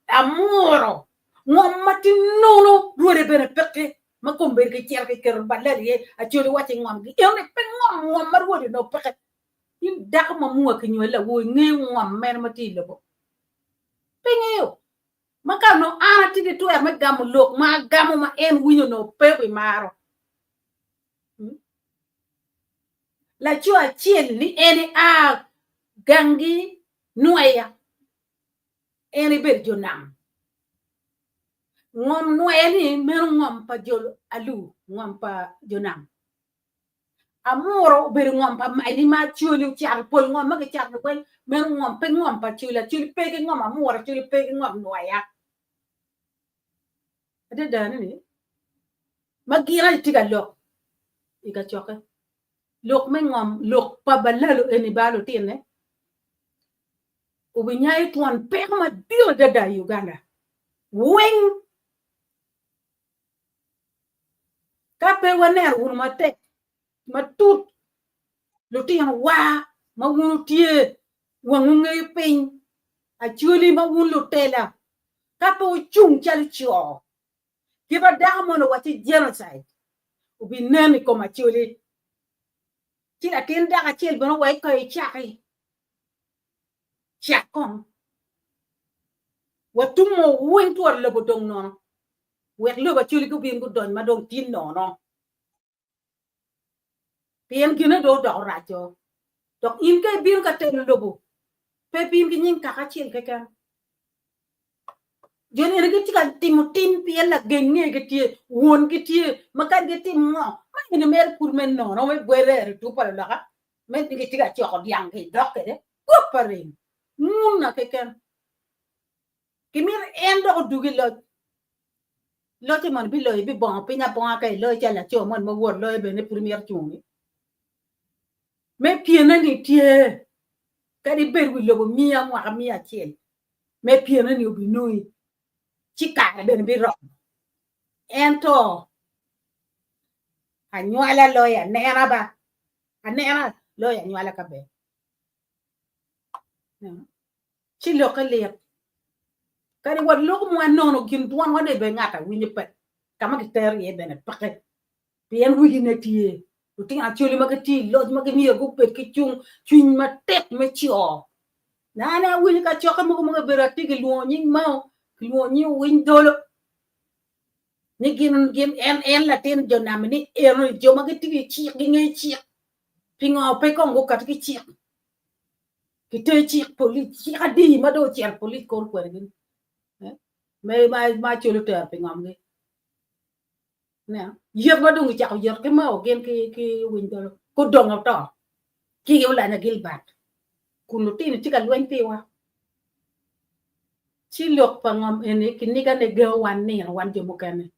Amuro ngom ma tye nono rwode bene peke ma kombeddi kicito kiketo balal iye Acholi waco i ngomgi enoni pe ngom ngom ma rwode onongo peke. In dako ma mua kinywali lawo ingeyo ngom mene ma tye i lobo? Pe ingeyo. Ma ka onongo an atye ki twero me gamo lok ma agamo ma en winyo onongo pe obimaro. Laco acel ni en ea gangi nweya, en ebedo jo nam. Ngom nweya ni meno ngom pa jo alur, ngom pa jo nam. Amuro obedo ngom pa maili ma Acholi ocato pol ngom ma kicato weng meno ngom pe ngom pa Acholi, Acholi pe ki ngom amuro, Acholi pe ki ngom nweya. Adada ni ma gin aye tye ka lok i kacokke lok me ngom lok pa balalo eni ba lutine obinyayo twon peko madit adada i Uganda weng ka pe waneno wunu matek matut lutino wa ma wun wutye wangwu ngeyo piny acholi ma wun lutela ka pe wucung calo co kit ma dako moni owacci genocide obinen i kom acholi ci latin dako acel bene owec ko icaki cak kong watumo weng twon lobo dong nono wek lobo acholi gubin gudony ma dong tin nono. Pien gine dong odoko raco. Dok in ka ibino ka telo lobo, pe bin ki nying kaka acel keken. Jo-ni eni gitye ka timo tim pien lageng ngegi tye, wongi tye, ma kadi gitim ngo, ma eni mere pud me nono me gwerere tuko pa luloka, me ni gitye ka coko dyang ki idok kwede, gwok pa rem, nguna keken. Kimito en dok odug i loc. Locce mono biloyo bibongo piny abonga ka iloyo calo laco moni ma wot loyo bene pud imito cungi. Me pyene ni tye kadi ibed wi lobo miya mwaka miya acel me pyene ni obinongi ci kare bene biromo. Ento anywala loyo anena ba anena loyo anywala ka ber. Ci lokke lit. Kadi wa loko mwa nono gin dwanwa ni bene ngat a winyo pe ka ma gitero iye bene peke pien wigi ne tye lutino acholi ma gitye i loc ma gimyero gubed ki cung cwiny matek me co. Nane awinyo kacokke mogo ma gibedo atye gilwongo nying Mao gilwongo nying Owiny Dolo ni gin gin en en latin jo nami ni eno jo ma gitye ki cik gingeyo cik pingo pe kong gukat ki cik Kite cik polic, cik adi ma dong ocito polic kor kwede gin me ma Acholi otero pi ngomgi. Ineno? Yet ma dong gicako yet ki Mao gin ki ki Owiny Dolo gudongo oto ki Olanya Gilbert kun lutino tye ka lweny piwa. Ci lok pa ngom eni kinigane gengo wan nino wan jo mukene.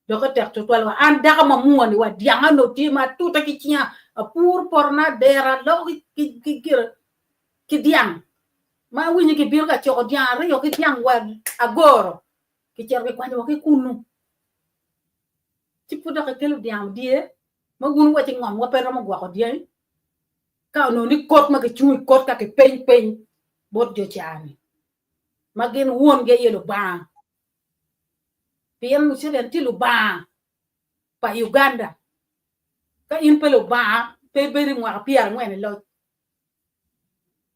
Doki tek tutwal wa an dako ma mwani wa dyang onongo tye ma atute ki cinga apuro potona adera aloko ki gire ki dyang ma awinyo gibino ka coko dyang aryo ki dyang wa agoro kicito kikwanyo wa ki kunu ci pud dok kikelo dyang odye ma wun wuwaco ni ngom wa pe romo gwoko dyangi ka onongo ni kot ma gicung i kot ka kipeny peny bot jo ca-ni ma gin wongi aye Lubanga. Pien Museveni tye lubanga pa Uganda. Ka in pe lubanga, pe ibedo i mwaka pyerangwen i loc.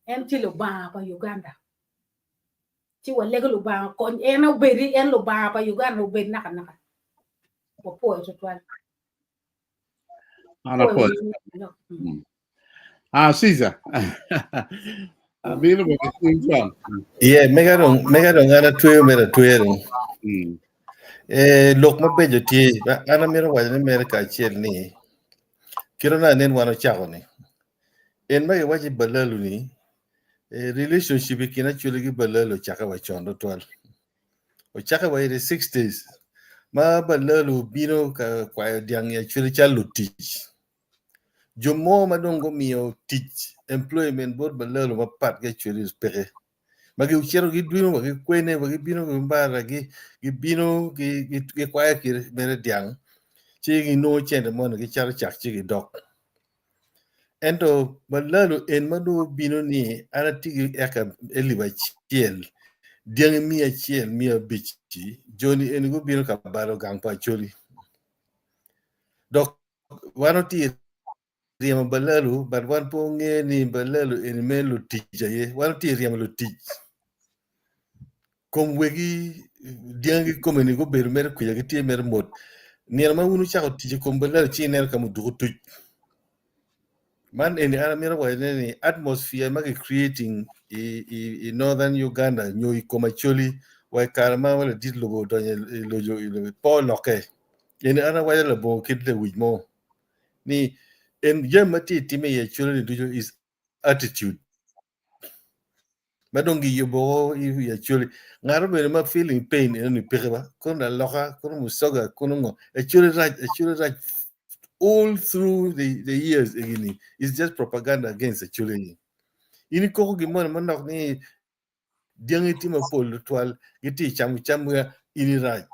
En tye lubanga pa Uganda. Ci walego Lubanga okony en obedi en lubanga pa Uganda obed nakanaka. Wapwoyo tutwal. An apwoyo. Ah, Caesar. Abino bene cing con. Ye, mega dong, mega dong an atweyo mere atweya dong. Eh, lok mabeco tye. An amito waco ni mere kacel ni, kit ma anen wan ocako ni, en ma giwaco i balalu ni, eh, relationship i kin Acholi ki balalu ocakke wa con tutwal. Ocakke wa i the 60s ma balalu obino ka kwayo dyang i Acholi calo lutic. Jo mo ma dong gumiyo tic employment bot balalu mapat ki Acholi peke ma gicito gidwino wa gikwene wa gibino ki mbara gibino gikwayo kit mere dyang ci ginongo cente moni gicato cak ci gidok. Ento balalu en ma dong obino ni an atye ki eka elip acel dyangi 100 500 joni eni gubino ka balo gang pa Acholi dok Wan watye ryemo balalu but wan pe wangeyo ni balalu eni me lutic aye wan watye ryemo lutic kom wegi dyangi kikome ni gubedo mere kwica gitye mere mot nino ma wun wucako tic i kom balalu ci ineno ka muduku tuc man eni an amito wacone ni atmosphere ma ki creating i northern Uganda nyo i kom Acholi wa i kare ma ladit lobo odonyo i loco pe olokke. Eni an awaco labongo kit lewic mo ni en jami ma tye itime i Acholi ni ducu is attitude ma dong giyubo i Acholi. Ngat obedo ma feeling pain eno ni peke ba kono laloka kono musoga kono ngo Acholi rac Acholi rac all through the years egini is just propaganda against Acholi ni. In ikoko gin moni manok ni dyangi tye mapol tutwal gitye camo cam in irac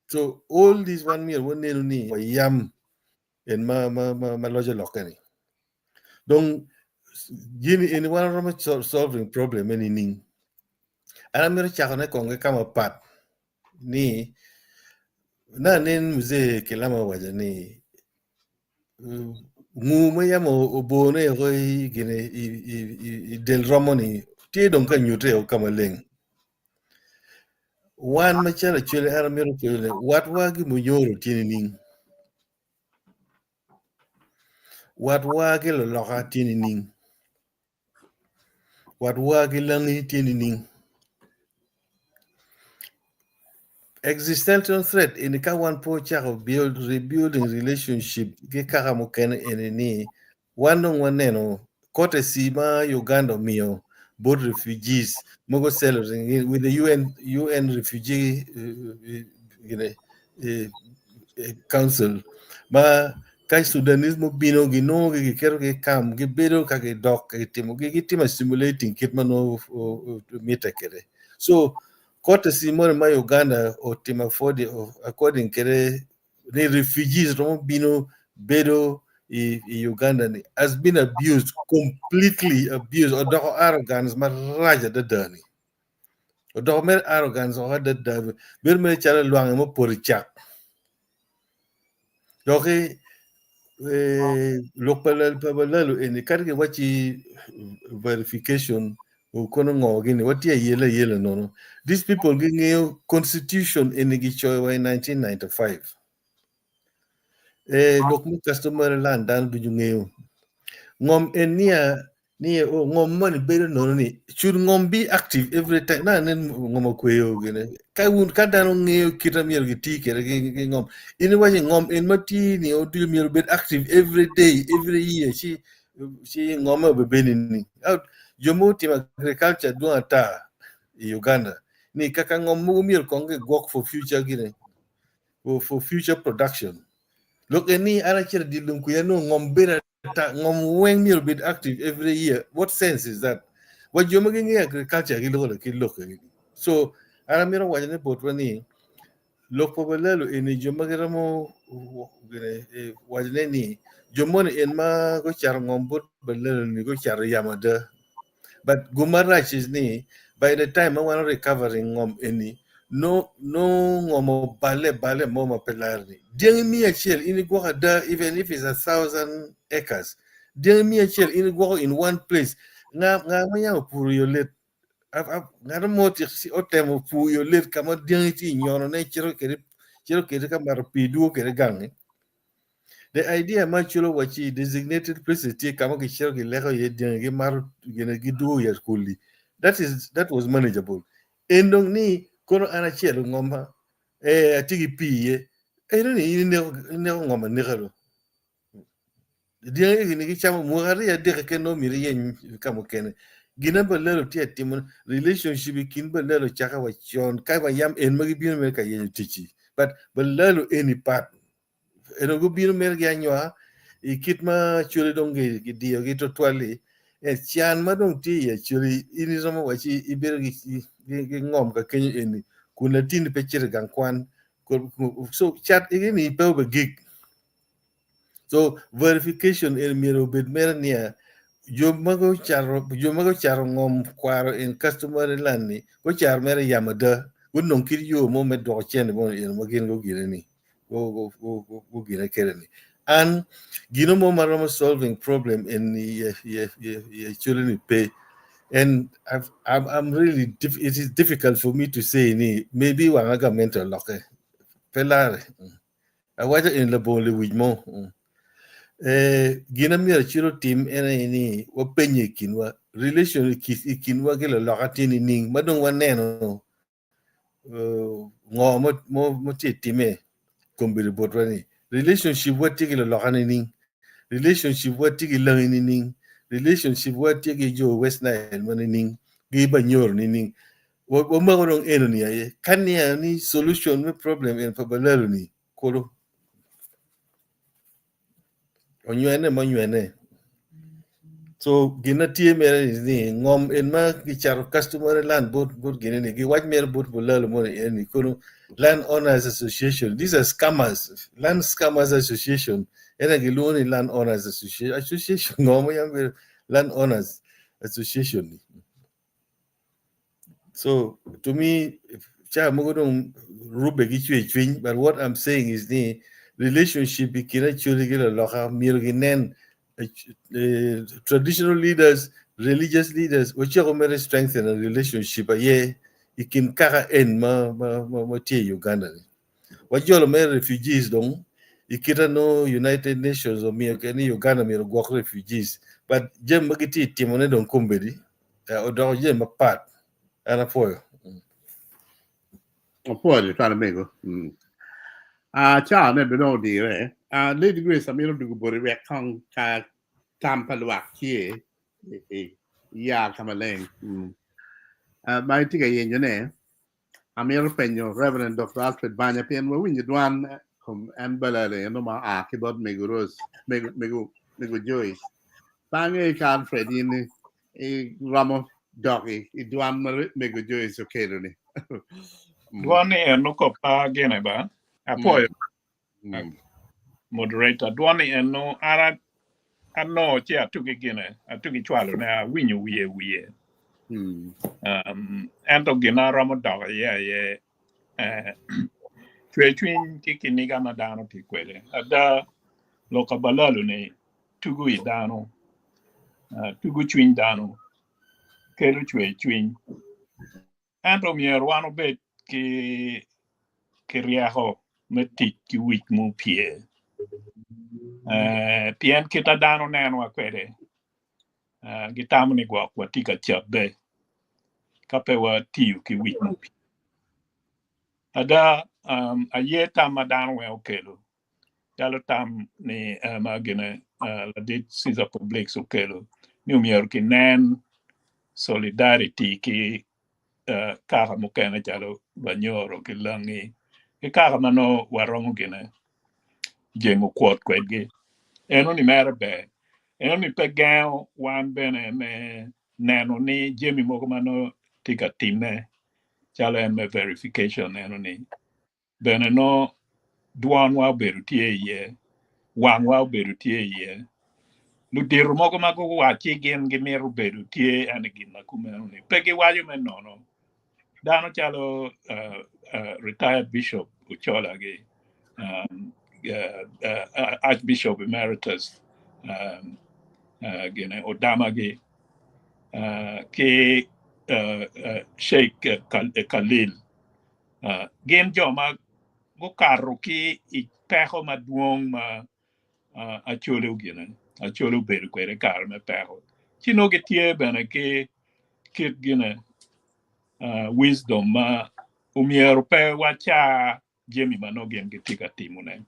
so all this wan myero wanenu ni wayam en ma ma ma ma loco lokke ni dong gini eni wan romo solving problem eni nining an amito cako ne kong ki kama pat ni na nen mzee Kilama owaco ni Nguu ma yam obone woko i del romo-ni tye dong ka nyute woko ka maleng. Wan macalo Acholi an amito penyo ni watwa ki Munyoro tye nining? Watwa ki Luloka tye nining? Watwa ki Langi tye nining? Existential threat eni ka wan pe ocako build, rebuilding relationship ki kaka mukene eni ni wan dong waneno courtesy ma Uganda omiyo bot refugees mogo settled with the UN, UN refugee gine. council ma ka Sudanese mubino ginongo gi giketo gi i camp gibedo ka gidok gitimo gi gitimo assimilating kit ma nongo mitte kwede. So courtesy moni ma Uganda otimo according kwede ni refugees romo bino bedo i, i Uganda ni has been abused completely abused odoko arrogance marac adada ni odoko mere arrogance oko adada bedo mere calo lwangi mupoto i cak doki eh, lok pa pa balalo eni kadi giwacci verification kono ngo gini watye ayela ayela nono these people gingeyo constitution eni gicoyo wa i 1995 eh, lok me customary land dano ducu ngeyo ngom en niya ni oh, ngom moni bedo nono ni should ngom be active every time na nen ngom okweyo gine ka wun ka dano ngeyo kit ma myero giti kwede ki ngom in iwaco ngom en ma tye ni oducu myero obed active every day every year ci ci ngome obebedo ni jo mo otimo agriculture dwong ata i Uganda ni kaka ngom mogo myero kong gigwok for future gine for future production lok en ni an acito i dye lum kwica nongo ngom bedo ata ngom weng myero obed active every year what sense is that wa jo ma gingeyo agriculture giloko ki lok eni so an amito waco ne botwa ni lok pa balalo eni jo ma giromo gine waco ne ni jo moni en ma gucato ngom bot balalo ni gucato yamo ada but guma rac is ni by the time ma wan recovering ngom eni no no ngom obale bale mo ma pe lar ni dyangi miya acel in igwoko ada even if it's 1,000 acres dyangi miya acel in igwoko in one place nga nga ma yam opuro i olet ngat mo otemo pur i olet ka ma dyangi tye i nyonone cito kwede ka mato pii dwogo kwede gangi the idea ma culo waci designated places tye ka ma gicito gileko iye dyangi gimato gine gidwogo i akuli that was manageable en dong ni kono an acel ngoma eh atye ki pii iye eno ni in ineko ngom aneka do dyangi gini gicamo mwaka aryo adek keken nongo myero iyeny ka mukene gina balalo tye atimo relationship i kin balalo caka wa con ka wa yam en ma gibino mere ka yenyo ticci but balalo eni pat eno gubino mere gi anywa i kit ma cwali dong gidiyogi tutwal-li e can ma dong tye i acwali in iromo waci ibedo gi ngom ka kenyo eni kun latinni pe cito i gang kwan so cat eni pe obe gik so verification eni myero obed mere niya jo ma gucato jo ma gucato ngom kwaro in customary land ni gucato mere yamo ada gunong kit yo mo me dwoko cente mo eno ma gin gugine ni gugine kede ni an gino mo ma romo solving problem in actually ni pe and I've, I'm really it is difficult for me to say ni maybe wanga government oloke pe lare awaco en labongo lewic mo eh, gin myero acito tim en aye ni wapenye i kinwa relation i kinwa ki laloka tye nining ma dong waneno ngo mo tye time kombeddi botwa ni relationship wa tye ki laloka nining relationship wa tye ki langi nining relationship wa tye ki jo West Nile ma nining gi Banyoro nining wamako dong eno ni aye ka niya ni solution me problem en pa balalo ni kulu onywene ma onywene so gina tye mere ni ngom en ma gicato customary land bot bot gini ni giwac mere bot bulalo mo ni en ni kono land owners association these are scammers land scammers association ena gilwongo ni land owners association association ngo ma yam bedo land owners association ni so to me cha mogo dong rube gi cwe cwiny but what I'm saying is ni relationship i kin acholi gi laloka myero ginen traditional leaders religious leaders wacako mere strengthen a relationship aye i kin kaka en ma, ma, ma, ma tye i Uganda ni wajolo mere refugees dong i kita no United Nations omiyo ke ni Uganda myero gwok refugees but jami ma gitye timone dong kombeddi odoko jami mapat an apwoyo. Apwoyo twal omego. Ah, ca ne bene odire. Ah, Lady Grace amito dugo boti wek kong ka tam pa lwak tye ya ka maleng. Ma itye ka yenyo ne. Amito penyo Reverend Dr. Alfred Banya pien wawinyo dwan kom en balale eno ma oa ki bot Mego Rose, Mego, Mego, Mego Joyce. Pe angeyo ka Alfred in iromo dok i, i dwan ma Mego Joyce okelo ni. Mm. Dwan ni eno ko pa gene ba. Apwoyo Mm. moderator. Dwan ni eno an anongo ci atugi gine, atugi cwalo ne awinyo wiye wiye. Mm. Ento gin aromo dok iye aye eh, cwercwiny ki kiniga ma dano tye kwede. Ada lok pa balalu ni tugo i dano, tugo cwiny dano, kelo cwercwiny. Ento myero wan obed ki ki ryeko me tic ki wic mupye. Eh, pien kit a dano nenowa kwede, eh, gitamo ni gwok watye ka cabbe ka pe watiyo ki wic mupye. Ada, um, aye tam ma dano weng okelo, calo tam ni eh, ma gine eh, ladit Caesar Publix okelo ni omyero kinen solidarity ki eh, kaka mukene calo Banyoro ki Langi ki kaka ma nongo waromo gine jengo kwot kwedgi. Eno ni mere ber. Eno ni pe gengo wan bene me neno ni jami mogo ma nongo tye ka timme calo en me verification eno ni bene nongo dwonwa obedo tye iye, wangwa obedo tye iye. Ludito mogo ma guwacci gin gimito bedo tye ene gin ma kumeno ni pe giwaco me nono. Dano calo uh, retired bishop Ochola gi Archbishop Emeritus um, gine Odama gi ki Sheikh Khalil gin jo ma gukato ki i peko madwong ma Acholi gine Acholi obedo kwede i kare me peko ci nongo gitye bene ki kit gine wisdom ma omyero pe waca jami ma nongo gin gitye ka timone.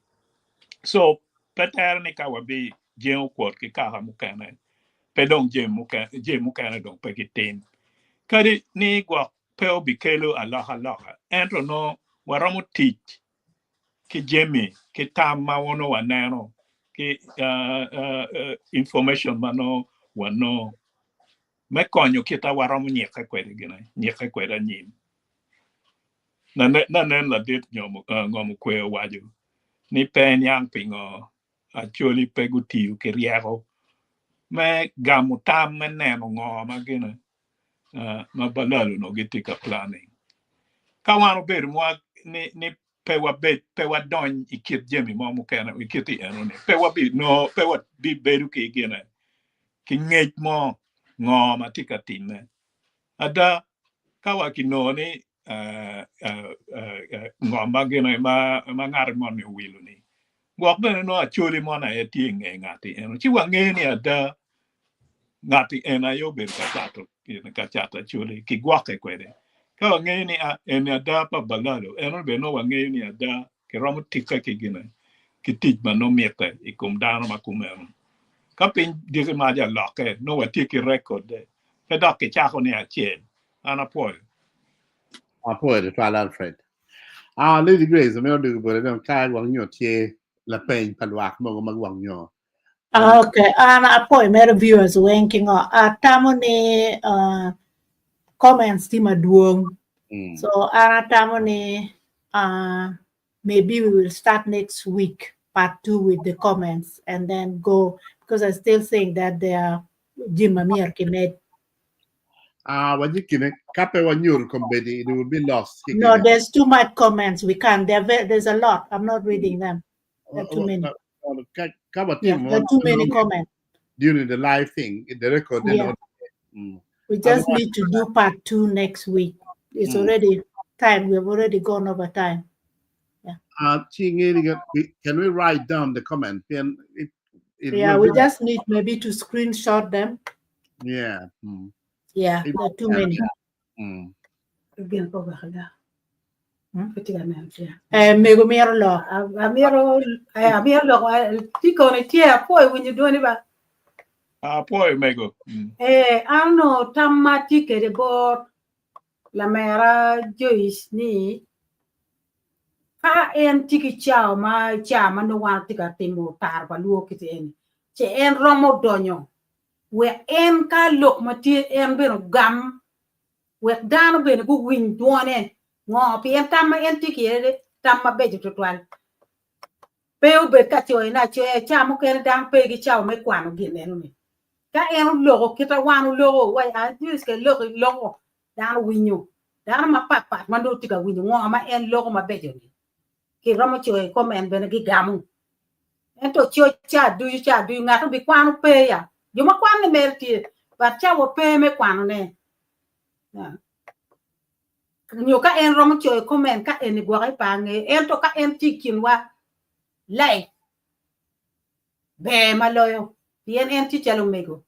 So pe tere ni ka wabi jengo kwot ki kaka mukene pe dong jami mukene jami mukene dong pe gitim. Kadi ni gwok pe obikelo alokaloka ento nongo waromo tic ki jami ki tam ma nongo waneno ki information ma nongo wanongo me konyo kita waromo nyikke kwede gine nyikke kwede anyim. Nanen ladit ngom okwe owaco ni pe eniang pingo Acholi pe gutiyo ki ryeko me gamo tam me neno ngo ma gine ma balalo onongo gitye ka planning. Ka wan obedo mwa ni, ni pe wabed pe wadony i kit jami mo mukene i kit i eno ni pe wabi no pe wabi bedo ki gine ki ngec mo ngo ma tye ka timme. Ada ka wa kinongo ni ngo ma gine ma ma ngat moni owilo ni gwok bene nongo Acholi moni aye tye i nge ngati eno ci wangeyo ni ada ngati en aye obedo ka cato ka cato Acholi kigwokke kwede. Ka wangeyo ni eni ada pa Balalo eno bene nongo wangeyo ni ada kiromo tikke ki gine ki tic ma nongo mitte i kom dano ma kumeno. Ka piny diki mac alokke nongo watye ki rekodde pe dok kicako ni acel. An apwoyo. Apwoyo tutwal Alfred. Ah, Lady Grace, amito dwogo boti dong ka gwok nyo tye lapeny pa lwak mogo ma gwok nyo Okay, an apwoyo mere viewers weng ki ngo atamo ni uh, comments tye madwong. So an atamo ni uh, maybe we will start next week part 2 with the comments and then go because I still think that there are jami ma myero kimed. Ah, wajikine ka pe wanyuto kombeddi it will be lost. No, there's too much comments. We can't. There, there's a lot. I'm not reading them. There are too many. Ka ka Yeah, watimo there are too many comments. during the live thing, the record. Yeah. We just need to do part 2 next week. It's already time. We have already gone over time. Can we write down the comment? Then it Yeah, will we be, just need maybe to screenshot them. yeah. Yeah, there are too many. Gin po ba kala? Pati ka na siya. Eh, mego miro lo. Amiro eh amiro lo ti kono tye apwoyo winyo dwoni ba. Apwoyo mego. Eh ano tam ma tye kwede bot. lamera Joyce ni ka en tye ki cawa ma ca ma nongo wan watye ka timo taro pa lwo kiti eni ce en romo donyo wek en ka lok ma tye en bene ogam wek dano bene guwiny dwone ngo pien tam ma en tye kwede tam mabeco tutwal. Pe obed ka coyone acoya, ca mukene dano pe ki cawa me kwano gin enoni. Ka en oloko kita wan oloko, wa Joyce ka iloko iloko dano winyo. Dano mapatpat ma nongo tye ka winyo ngo ma en loko mabeco-ni, kiromo coyo i comment bene gigamo. Ento coc ca ducu ca ducu ngat obikwano pe ya. Jo ma kwanne mere tye, but cawa pe me kwanone. Nyo ka en romo coyo comment ka eni gwoke pe angeyo ento ka en tye i kinwa live ber ma loyo pien en tye calo omego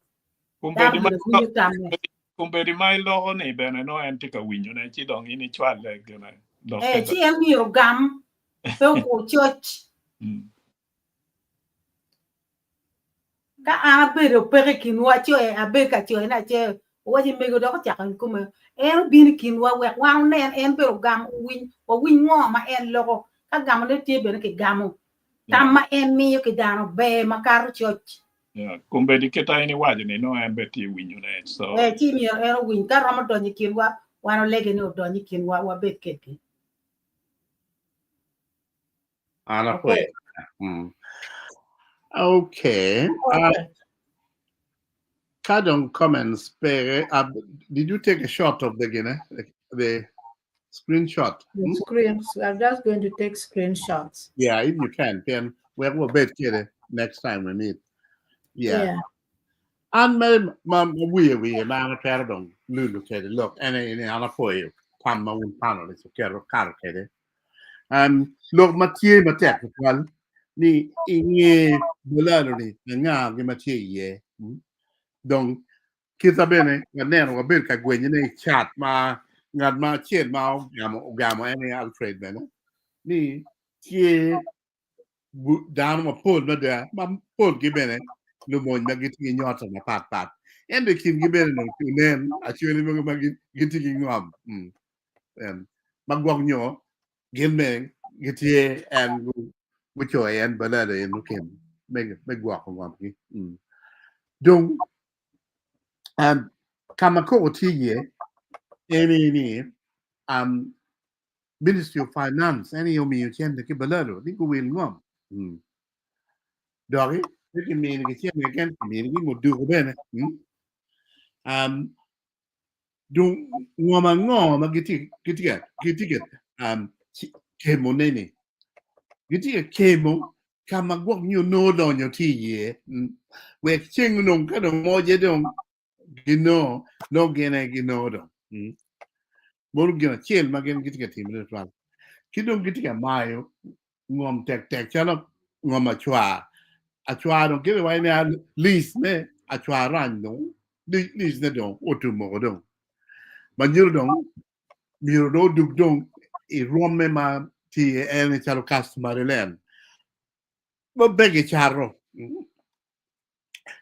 dano bene winyo tamme. Kombeddi ma iloko ni bene nongo en tye ka winyone ci dong in icwale gine lokke. Eh, ci en myero ogam pe okur coc. Ka an abedo peke i kinwu, acoyo, abedo ka coyone acoya, owaco ni, Mego dok ocako i kome, en obino i kinwa wek wan onen, en bene ogam, owiny, wawiny ngo ma en loko. Ka gamone tye bene kigamo. Tam ma en miyo ki dano ber makato coc. Yeah, kombeddi kita in iwaco ni nongo en bene tye winyone. So. Eh, ci myero en owiny. Ka romo donyo i kinwa, wan olege ni odony i kinwa, wabed kedgi. An apwoyo. Okay. Ka dong comments peke, did you take a shot of the gine, the screenshot? The screens. I'm just going to take screenshots. Yeah, if you can, then wek wabed kede next time we meet. Yeah. Yeah. An mere ma wiye wiye ma an atwero dong lulu kede lok ene ni an apwoyo tam ma wun panelists wuketo kato kede. Um, lok ma tye matek tutwal ni inge bulalo ni anga gi ma tye iye. Mm. Dong kita bene waneno wabedo ka gwenyone i chat ma ngat ma acel ma ogamo ogamo en aye Alfred bene ni tye dano mapol mada ma polgi bene lumony ma gitye ki nyota mapat pat ento i kingi bene nongo onen acwali mogo ma gitye ki ngom mm. Ma gwok nyo gin bene gitye en gucoyo en balalo en okem me gwoko ngomgi. Dong ka ma koko tye iye en ni Ministry of Finance en aye omiyo cente ki balalo ni guwil ngom. Doki pe kiminigi cente keken kiminigi muduku bene. Dong ngom ango ma gitye gitye gitye ka um, kemo ne-ni? Gitye ka kemo ka ma gwok nyo nongo lonyo tye iye mm. Wek ceng onong ka dong moje dong ginongo nongo gin aye ginongo dong mm. Mono gin acel ma gin gitye ka timone tutwal. Ki dong gitye ka mayo ngom tek tek calo ngom acwar acwar dong kite waco ni lease me acwar rany dong lease ne dong otum woko dong ma nyuto dong myero dong odug dong i rwomme ma tye iye en calo customary land ma pe kicato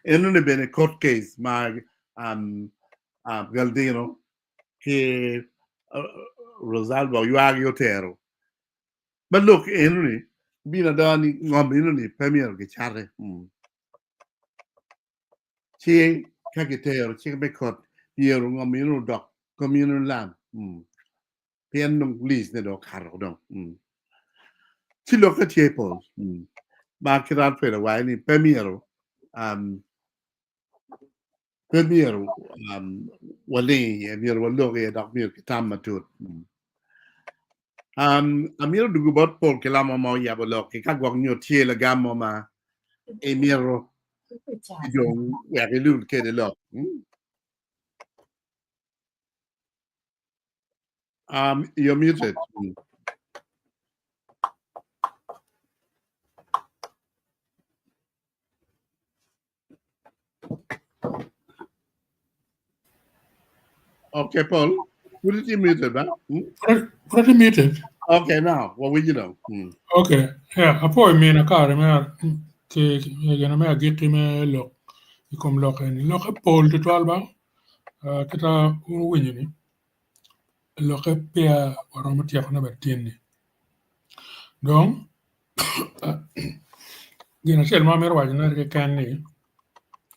enoni bene court case ma um, Galdino ki Rosalba oywagi otero Ma lok enoni bino ada ni ngom enoni pe myero gicate. Ci ka gitero cik me kot myero ngom enoni odok communal land. Pien dong lease ne dong okato dong. Ci lokke tye pol. Ma kit Alfred owaco ni pe myero pe myero waling iye, myero walok iye dok myero kitam matut. Um, amito dugu bot Paul Kilamo ma oyabo lok ki ka gwok nyo tye lagam mo ma imito dong wek ilul kede lok. Hmm? You're muted. Okay, Paul, put it muted, ba? Hmm? Put it muted. Okay, now, what will you know? Hmm. Okay, yeah, apo mina kare me ki gina me agikki me lok i kom lok eni. Lok e pol tutwal ba, kita un winyo ni. Lokke peya waromo tyekone bene tin-ni. Dong gin acel ma amito wacone keken ni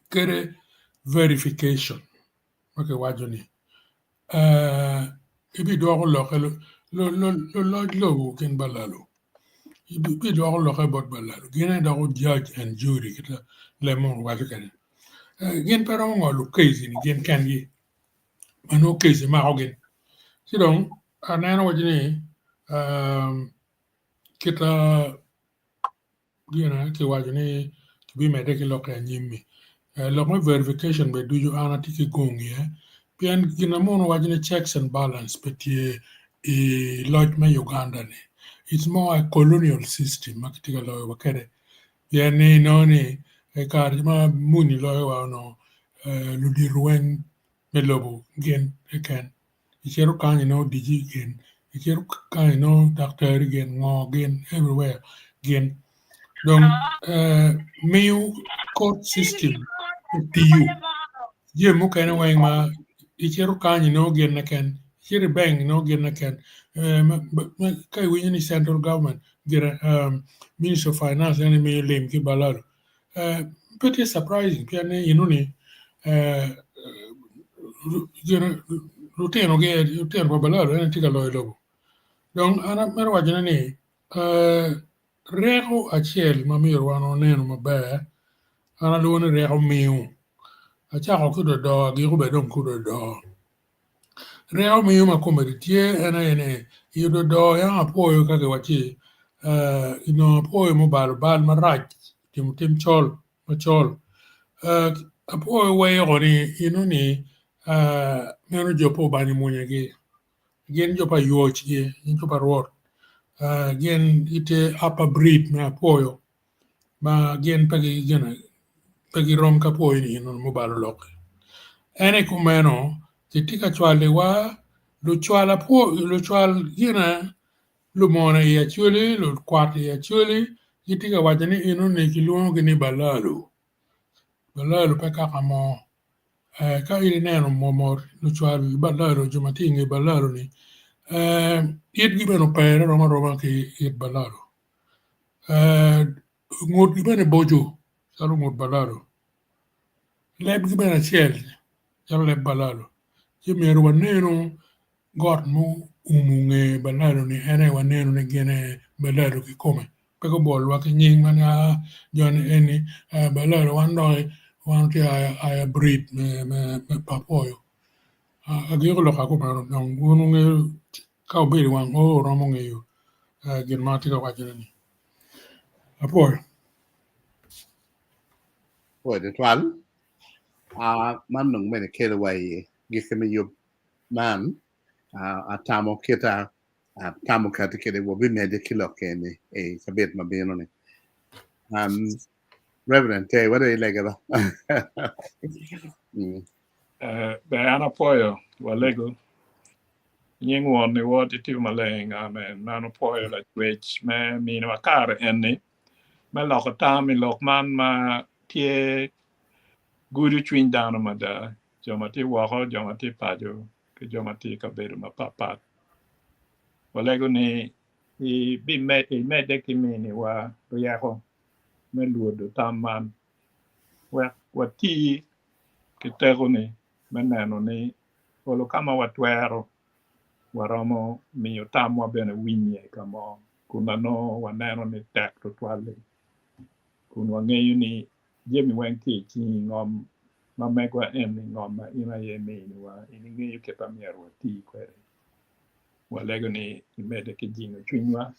kede verification ma kiwaco ni ibidwoko lokke luloc lobo gin balalo ibidwoko lokke bot balalo gin aye doko judge and jury kit ma leb munu waco kwede gin pe romo ngolo case ni gin kengi ma nongo case mako gin ci dong aneno waci ni kit gin kiwaco ni kibimedde ki lokke anyim-mi lok me verification bene ducu an atye ki gung iye pien gin ma munu waco ni checks and balance pe tye i loc me Uganda ni it's more a colonial system ma kitye ka loyowa kwede pien ni inongo ni i kare ma muni loyowa onongo ludito weng me lobo gin keken icito kany inongo dici gin icito kany inongo daktari gin ngo gin everywhere gin dong miyo court system tiyo jami mukene weng ma icito kany inongo gin keken icito i bank inongo gin keken ka iwinyo ni central government gire ministry of finance en aye miyo lim ki balalo pe tye surprising pien ni enoni lutino pa balalo en aye tye ka loyo lobo dong an amito wacone ni ryeko acel ma myero wan wanenu maber an alwongo ni ryeko miu acako ki ododo agiko bene dong ki ododo. Ryeko miyo ma kome tye en aye ni i ododo yam apwoyo ka kiwacci inongo apwoyo mubalo bal marac timo tim col macol apwoyo weko ni enoni meno jo pe obanyo mwonyagi gin jo pa ywocgi gin jo pa Rwot gin gitye upper breed me apwoyo ma gin pe girom ki apwoyo ni eno mubalo lok-ki. En aye kumeno kitye ka cwaliwa lucwal lucwal gine lumone i Acholi lukwat i Acholi gitye ka waco ni enoni kilwongogi ni balalo, balalo pe kaka mo ka in ineno mot lucwal balalo jo ma tye inge balalo-ni itgi bene opere rom aroma ki it balalo. Ngutgi bene boco calo ngut balalo, lebgi bene acel calo leb balalo ci myero wanenu got ma oumo nge balalo-ni en aye waneno ni gin aye balalo kikome pe gubolwa ki nying ma ni aa joni eni balalo wan doki wan watye aya brid me pa apwoyo agiko lok akumeno dong wun wungeyo ka wubedo i wang oo wuromo ngeyo gin ma atye ka wacone-ni. Apwoyo. Apwoyo tutwal. Man dong bene kelo wa i gikki me yub man. Atamo kita atamo kati kede wabimedde ki lok eni i cabit ma bino-ni. Reverend Terry, what do you like about? Ber an apwoyo walego nying won ni wod ki tipo maleng amen man opwoyo lacwec me miniwa kare eni me loko tam i lok man ma tye gudo cwiny dano mada jo ma tye woko jo ma tye paco ki jo ma tye i kabedo mapatpat walego ni imedde ki miniwa ryeko me lwodo tam man wek wati ki tekoni me neno ni olo ka ma watwero waromo miyo tamwa bene winye ka mo kun ma nongo waneno ni tek tutwal-li kun wangeyo ni jami weng tye i cingi ngom ma megwa eni ngom ma in aye iminiwa in ingeyo kit ma myero wati kwede walego ni imedde ki jingo cwinywa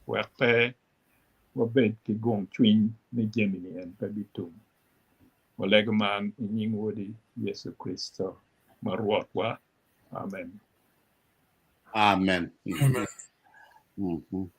wek pe wabed ki gung cwiny ni jami-ni en pe bitum. Walego man i nying Wodi Yecu Kricito ma Rwotwa. Amen. Amen. Amen. Mhm.